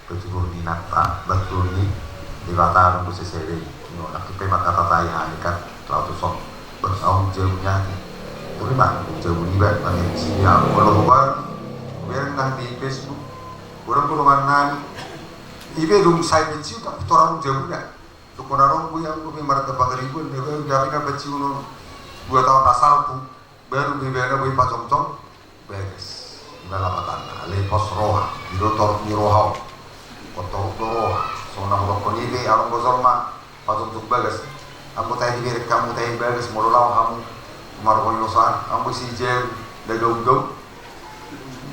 Patudor ni inanta, patudor ni Debata nunga sesede. Nunga nangkin pe mangkatatai hami kan, laho tu son. Bersaung jauhnya ni. Turi bang, jauh ni bang, kami di sini ya. Kalau bukan, biar nang di Facebook. Orang kurungan nani. Ibe dum sai pensiun tak torang jauh dah. Tu kona rong gue yang gue marga Pangaribuan, dia gue udah kena pensiun dua tahun asal pun. Baru be ibana boi pajongjong bagas. Ima lapatanna, alai pos roha, i do torop ni roha on. Ingkon torop do roha. Songon na hudokkon i be, adong do jolma pajongjong bagas. Anggo tahe dibereng hamu tahe bagas, molo laho hamu marhoi osan, anggo si jabu na gaudau,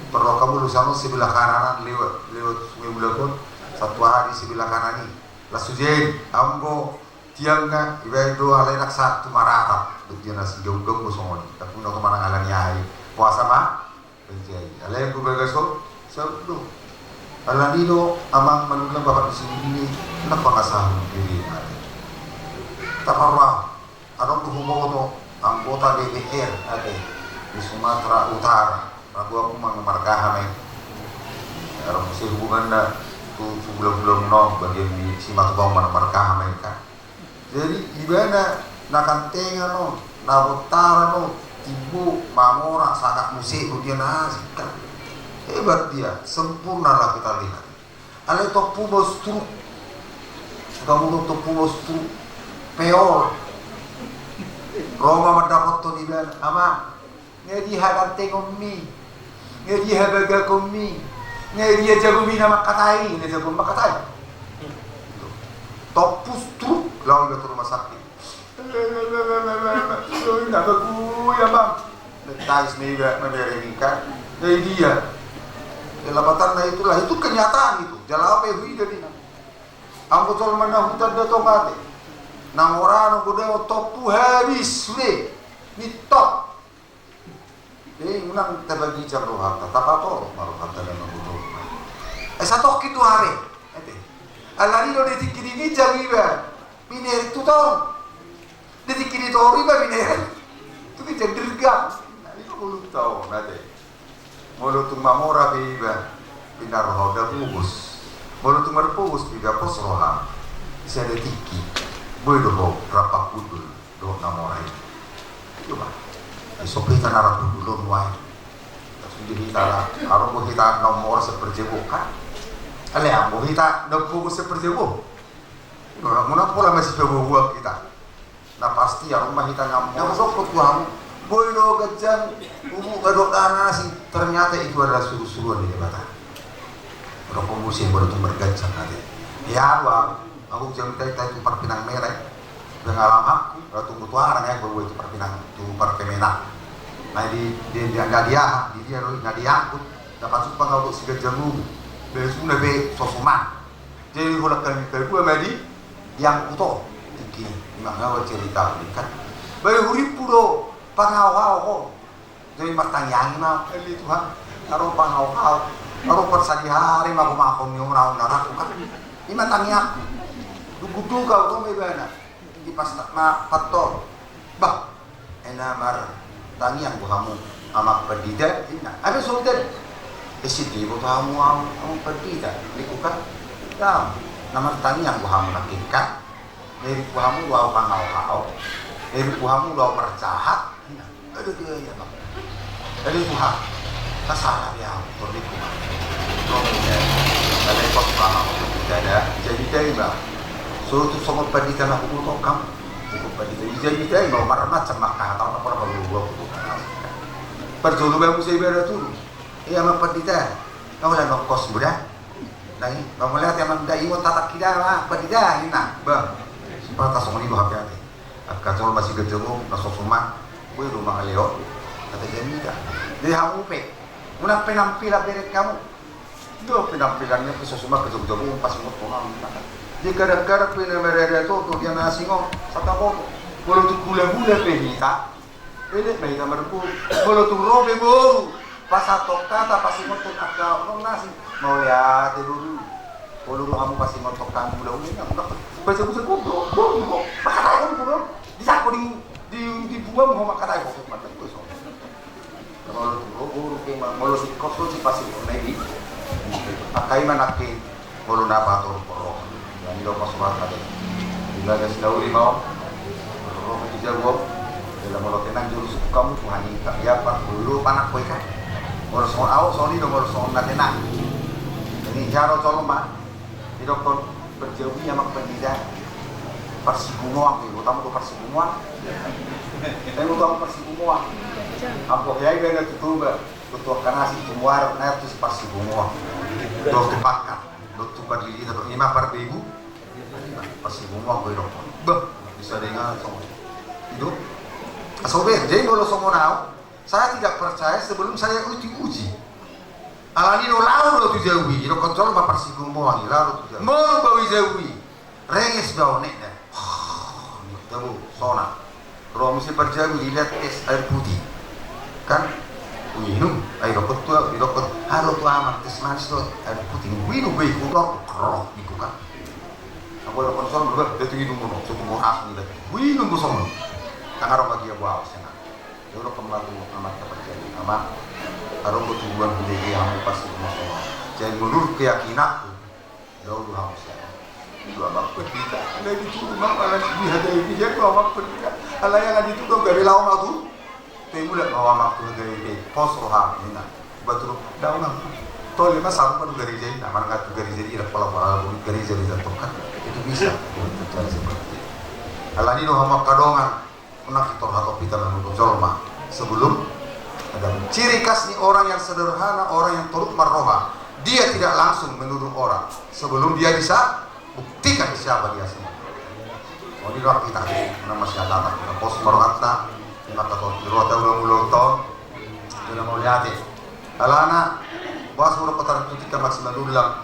pardok hamu lusan on sebelah kanan an lewat, lewat Sungai Ulagon, satu aha di sebelah kanan i. Las tu jabu, anggo tiangna, ibaen do alai ndang sahat tu maratap, dok dia na sigaung-gaung do songon i, tapi na oto manang alani aha i, puasa ma, manjadi. Alai anggo bagas on, saut do. Alani do, amang manula bapak di sini ini, ndang pangasahon diri mate. Taparroha, adong do huboto, anggota D P R, ate, di Sumatera Utara, na dua ku manang marga aha ma i. Adong muse hubunganna tu, tu gula-gula menong, bagian ni si Matubang manang marga aha ma i kan. Jadi, ibana na Kantengan on, na Bontaran on, Timbo, Mamora, Sangkak muse, do dia na asing kan. Hebat dia, sempurna lah kita lihat. Alai tompu ma struk. Suka mulu tompu ma struk. Peol. Ro ma mandapothon ibana, amang. Nga dihagantengonmi, Nunga dia habagakonmi? Nunga dia jagomi na mangkatai? Na jago mangkatai. Tompu, truk, laho iba tu rumah sakit. Oi, na bagu ia, Bang. Nangis ma iba, mamereng i kan. Nunga dia. Ya, lapatanna itulah, itu kenyataan itu. Jala apa yang huida di. Anggo jolma na hutanda tong ate. Na mora na godang tompu habis sude. Nitop. Eh, unang tabaginjang rohanta, tapatorop ma rohanta na manggodohon. Eh, satongkin do hape. Ate. Alani do di tingki ni ginjang iba. Binereng tu toru. Di tingki ni toru iba binereng. Tu ginjang dirgam. Nah, i ma ngolunta on, ate. Molo tung mamora pe iba, pinarroha da pogos. Molo tung marpogos pe iba, pos roham. Sada tingki. Boi do ho rap pangkundul. Dohot na mora i. Coba. Ai so pe hita na rap hundul on nuaeng. Sude hita, adong do hita na mora sian parjabu on kan. Alai adong do hita na pogos sian parjabu on. Muna pola masipaboaboa hita. Na pasti adong ma hita na mora. Na hudok tu hamu. Boi do ganjang, ubu, gadok, dana, si, ternyata itu adalah suruh-suruhan ni Debata. Rokok musim baru tu marganjang ate. Ya, Bang, aku jam tadi, tadi tu parpinang merah. Pengalamanku, kalau tunggu tu arang ya, bawa itu parpinang, tu parpemena. Nah, di, di, di, di, di, aha, di dia loh, nah, diangkut, dapat sumpah kau si ganjang ubu. Besuna be sosuman. Jadi, holan kami kedua ma di, diangkut to. Tingki, imang awal cerita, kan. Baru huripu do, pangau-au, ho. Jadi martangiang ma, eli Tuhan, aro pangau-au, aro parsadihari ma gomahon ni unau na rangku kan. Ima tangiangku. Dugu-dugu au do ma ibana. Di pas ma pattor. Bah, ena martangiang do hamu, Amang Pandita, inna. Ape songon i tadi? Isi di boto hamu, Amang Pandita, ningku kan. Ya, na martangiang do hamu nangkin kan. Jadi tu hamu do au pangau-au. Jadi tu hamu do au parjahat. Aduh, dia, iya, Bang. Jadi tu ha. Kasala dia, tordi ku. Kalau dia, ada kos pangau, tidak ada. Jadi dia, Bang. So tu songon pandita na hukutok kam. Hukum pandita. Jadi dia, Bang, marmacam maka tahu apa, apa, apa, apa. Parjolo bae muse ibarat tu. Iya, Amang Pandita. Kau lah nongkos muda. Nah, i, bang melihat emang da ingot tatak kida, ah, apa tidak, ini nah, bang. Sipata songon i do hape ate. Angka jolma si ganjang ubu, na sosuman, boi do mangalehon, kata jamita. Jadi hamu pe, unang penampilan berek hamu. Do penampilan ni pe sosuman ganjang ubu, pas ingot tonang. Di kadang-kadang pe na marada to, to dia na asing on, sata boto. Molo tu gula-gula pe hita, Elek ma hita marboru. Molo tung ro pe boru, pas antong hata, pas ingothon angka on na asing. Mauliate boru. Molo ro hamu pas ingothon hamu mula-mula, na mula. Baca-baca boru, boru, boru. Mangkatai boru, boru. Disangko di, di, di buam ho mangkatai boru. Mantap, boru. Molo tung ro boru pe ma, molo di kos pe di pas ingothon na i. Angka i ma nangkin. Molo na patorop roha, na nidok pasohatan i. Di bagas na uli ma on, ro pe tu jabu on. Jala molo tenang jolo sukkamu Tuhan i, tapi apa, molo panak ko i kan. Molo songon au, songon i do, molo songon na tenang. Jadi jaro jolma, didokkon parjabu i, Amang Pandita. Parsibumoan, i, botamu do parsibumoan. Tapi botamu parsibumoan. Ampo hea iba na tu Toba, tu angka na asing tu muar, na tu si parsibumoan. Dohot tu pangkat. Dohot tu pardidi, dohot ima parbegu. Parsibumoan do i dohot. Bah, bisa dengan songon i do. Asa be, jadi molo songon au, saya tidak percaya sebelum saya uji, uji. Alani do laho do tu jabu i, didokkon jolma parsibumoan i, laho do tu jabu i. Molo bau i jabu i, renges do ahu, nek da. Jabu, sonang. Ro muse parjabu, dilihat tes air putih. Kan? Uinum, ai dokkon tu, didokkon, halo tu amang, tes manis do air putih. Uinum be, hudok, ro, ningku kan. Anggo dokkon songon, bah, da tu inum on, so tu boras ni da. Uinum do songon. Tangaro ma dia buah, senang. Didokkon ma tu amanta parjabu, Amang, adong do tubuan budaya hamu pas di rumah songon. Jadi menurut keyakinanku, Laho do hamu sian i tu Amang Pandita. Alai ditudu ma, alai dihargai pe i tu Amang Pandita. Alai ala ditudu gabe laho ma tu. Pe mulak ma ho Amang tu gabe pe. Pos roham, ninna. Batul, laho ma. Tole ma sarupa do gareja i, na manang tu gareja i, pola-pola gareja i, tentu kan. Itu bisa. Terjadi seperti itu. Alani do hamu angka dongan. Unang pintor hatop hita manuduk jolma sebelum Ada ciri khas ni orang yang sederhana, orang yang turut marroha. Dia tidak langsung menuduh orang sebelum dia bisa buktikan siapa dia sebenarnya. Oh, di ruang kita, nama siapa, kita pos baru kata, di mata kau, di ruang tahu, ulang, ulang tahun. Dia nama mauliate. Alana, bos, udah kota itu kita masih madulang.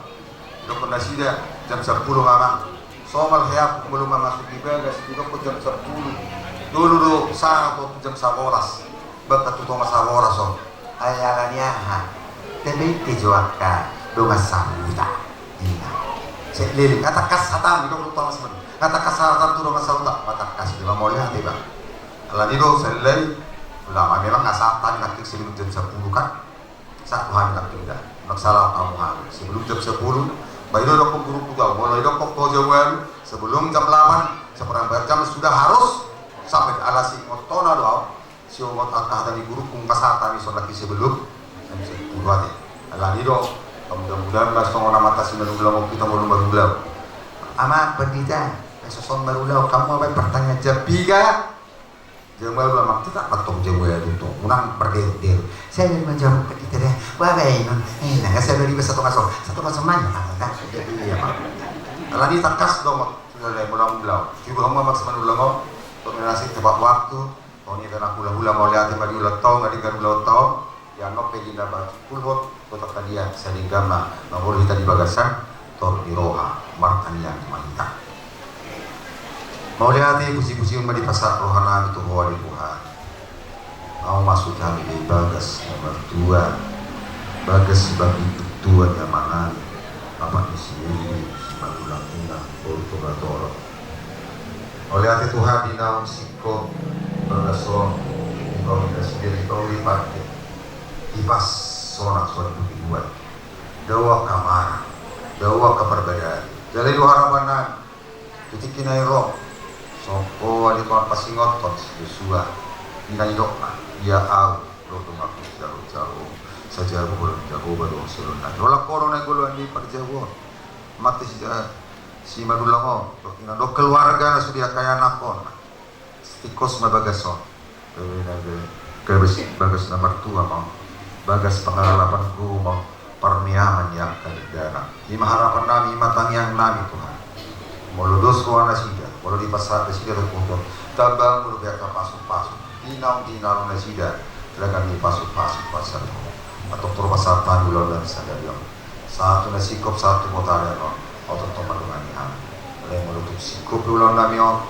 Didok nasida jam sampulu, Mamang. Somal hea, belum masuk di bagas, didok jam sampulu. Dulu do, sahat waktu jam sabolas. Bakat tu tonga sabolas, so. Ai alani aha? Tebe ite jo angka dongan sahuta. Ina. Sek lele, kata kas hatam, didok tu tonga sabolas. Kata kas hatam tu dongan sahuta, kata kas di mamole hati, Bang. Alani do, selai. Ulama memang nggak saat tadi nanti sebelum jam sampulu kan. Satu hami nangkin da, nang salah kamu hami. Sebelum jam sepuluh, baru didok guru ku, molo didok ho jam ualu, sebelum jam delapan, seperempat jam sudah harus sampai di alasi. Ingkon tona do au, siongot angka hata ni guru ku, nunga sahat hami songon i sebelum jam sepuluh ate. Alani do, mudah-mudahan ma songon amanta si Marulang on, hita molo marulang. Amang Pandita, songon marulang, hamu ma baen pertanyaan jam piga? Jam ualu, Amang, tetap mantong jam ualu tong. Unang marderut-derut. Saya dari manjawab ke kita deh. Wah, baik, non. Eh, nah, saya dari besar tong asal. Satu kosong mana, Amang? Nah, jadi, iya, Amang. Alani tangkas do, Amang. Sudah, mulai, mulai. Coba, Amang, Amang, sama dulu, Amang. Untuk nasi tepat waktu. Tong i, anak hula-hula, mauliate ma di ulang tahun, ngadingkan ulang tahun. Ia nang pe di na baru pulhot, kota kadia, sadenggan ma, mangolu hita di bagasan, tor di roha, martangiang ma hita. Mauliate, puji-pujian ma dipasahat roha nami tu Ho ale Tuhan. Ahu masuk hami di bagas na martua, bagas bagi tua ni amanami, apa ni si Eli, si Marulang ina, boru tu Batorok. Mauliate Tuhan di naung singkop bagas on, di naung nasida, di naung dipake. Ipas sonang so dibuat. Dao angka marang, dao angka parbadaan. Jala i do harapan nami. Di tingki na i ro, songon ale Tuhan pasingothon si Josua. Di na nidokna, ia ahu, do donganku si Jahowa, sajabu holan Jahowa do silehon nami. Holan ho do na i goluan ni parjabu on. Mate si, si Marulang on, do ina do keluarga na sude angka ianakhonna. Tingkos ma bagas on. Gabe na, gabe bagas na martua ma on. Bagas pangalalapan guru ma on. Parniaman ni angka denggan. I ma harapan nami, i ma tangiang nami Tuhan. Molo dos roha nasida, molo dipasahat nasida tu Ho, tamba molo be angka pasu-pasu. Di naung tinalo nasida, ragam ni pasu-pasu pasahat Ho. Antong tor pasahat hami ulaon nami sadari on. Sahat tu na singkop, sahat tu botari on. Oto tong mandongani hami. Alai molo tung singkop ulaon nami on,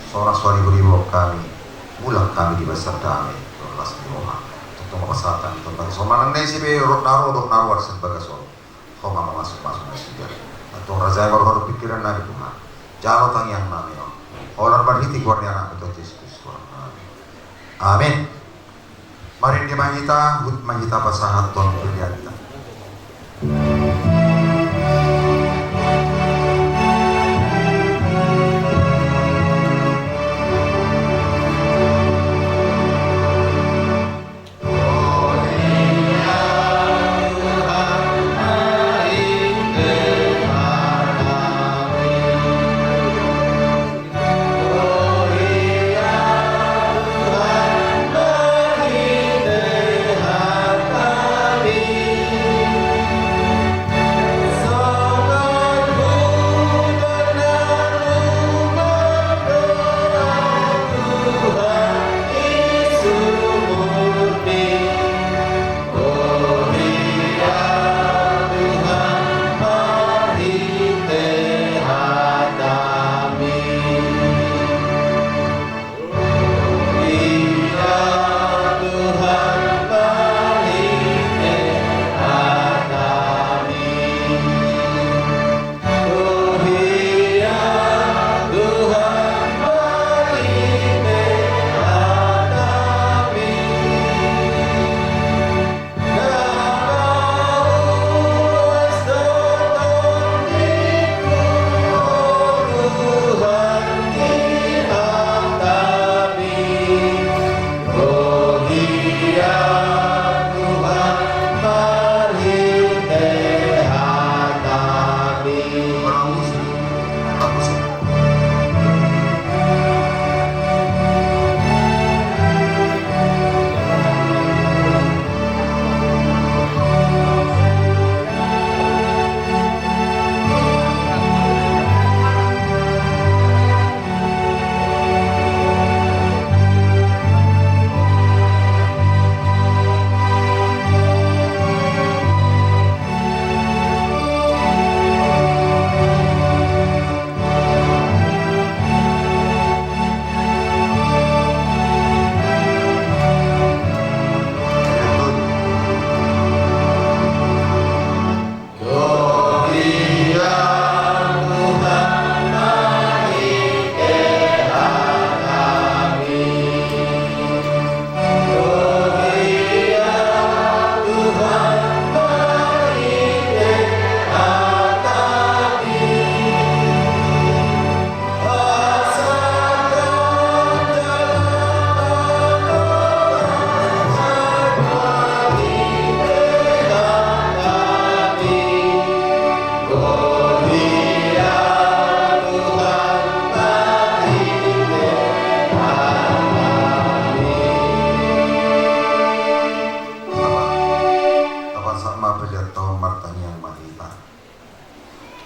sonang so ribu-ribu hami, mulak hami di bagasan dame dohot las ni roha. Tongtong ma pasahat hami tong bagas on, manang na ise pe ro na ro dohot na ruar sian bagas on. Ho ma mamasuk-masuk nasida. Antong raja i ma roha dohot pingkiran nami Tuhan. Jalo tangiang nami on. Holan marhite goar ni Anakmu Tuhan Jesus Kristus Tuhan nami. Amin. Marende ma hita, huhut ma hita pasahathon pelean ta.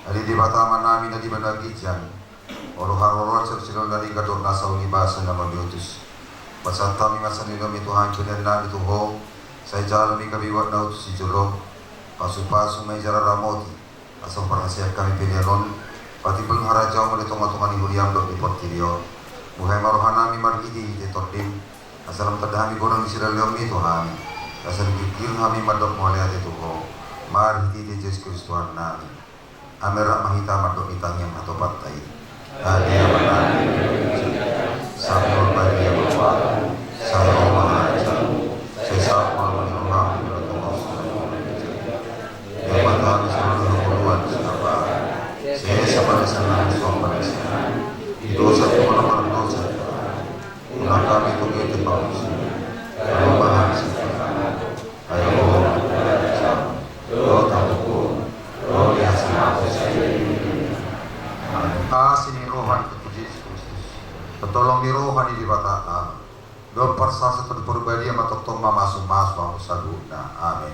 Ale Debata Amanami na di banua ginjang, olo haroroan sian silon na denggan dohot na sauli basa na mauliutus. Pasahat hami ma sian lelengmi tu hami pelean nami tu Ho, sai jalo ma i gabe uap na utus di jolom. Pasupasu ma i jala ramoti, asa huparhaseang hami pelean on patimbul harajaonmu di tongatonga ni huriam dohot di portibi on. Buhai ma rohanami marhitehite Tondim, asa lam tanda hami godang ni silaleonmi tu hami, asa lam gigir hami mandok mauliate tu Ho marhitehite Jesus Kristus Tuhannami. Amen. Rap ma hita mandok di tangiang hatopanta i. Ale Amanami, sai sahat ma badia ma roham, sai ro ma harajaonmu, sai saut ma lomo ni roham di banua tonga on songon na di banua ginjang. Bere ma tu hami sian hangoluan dohot siapari, sai esa ma basa nami songon basa ni harajaon ni dosa tu na mardosa tu hami. Unang hami togihon tu pangunjunan, jalo ma hami sian pangago. Ai Ho do harajaon, dohot hagogoon, dohot hasingaphon. Amen. Asi ni roha ni Tuhan Jesus Kristus, tolong ni roha ni Debata Ama, dohot parsaoran ni Tondi Porbadia ma tongtong mamasumasu hamu saluhutna. Amen.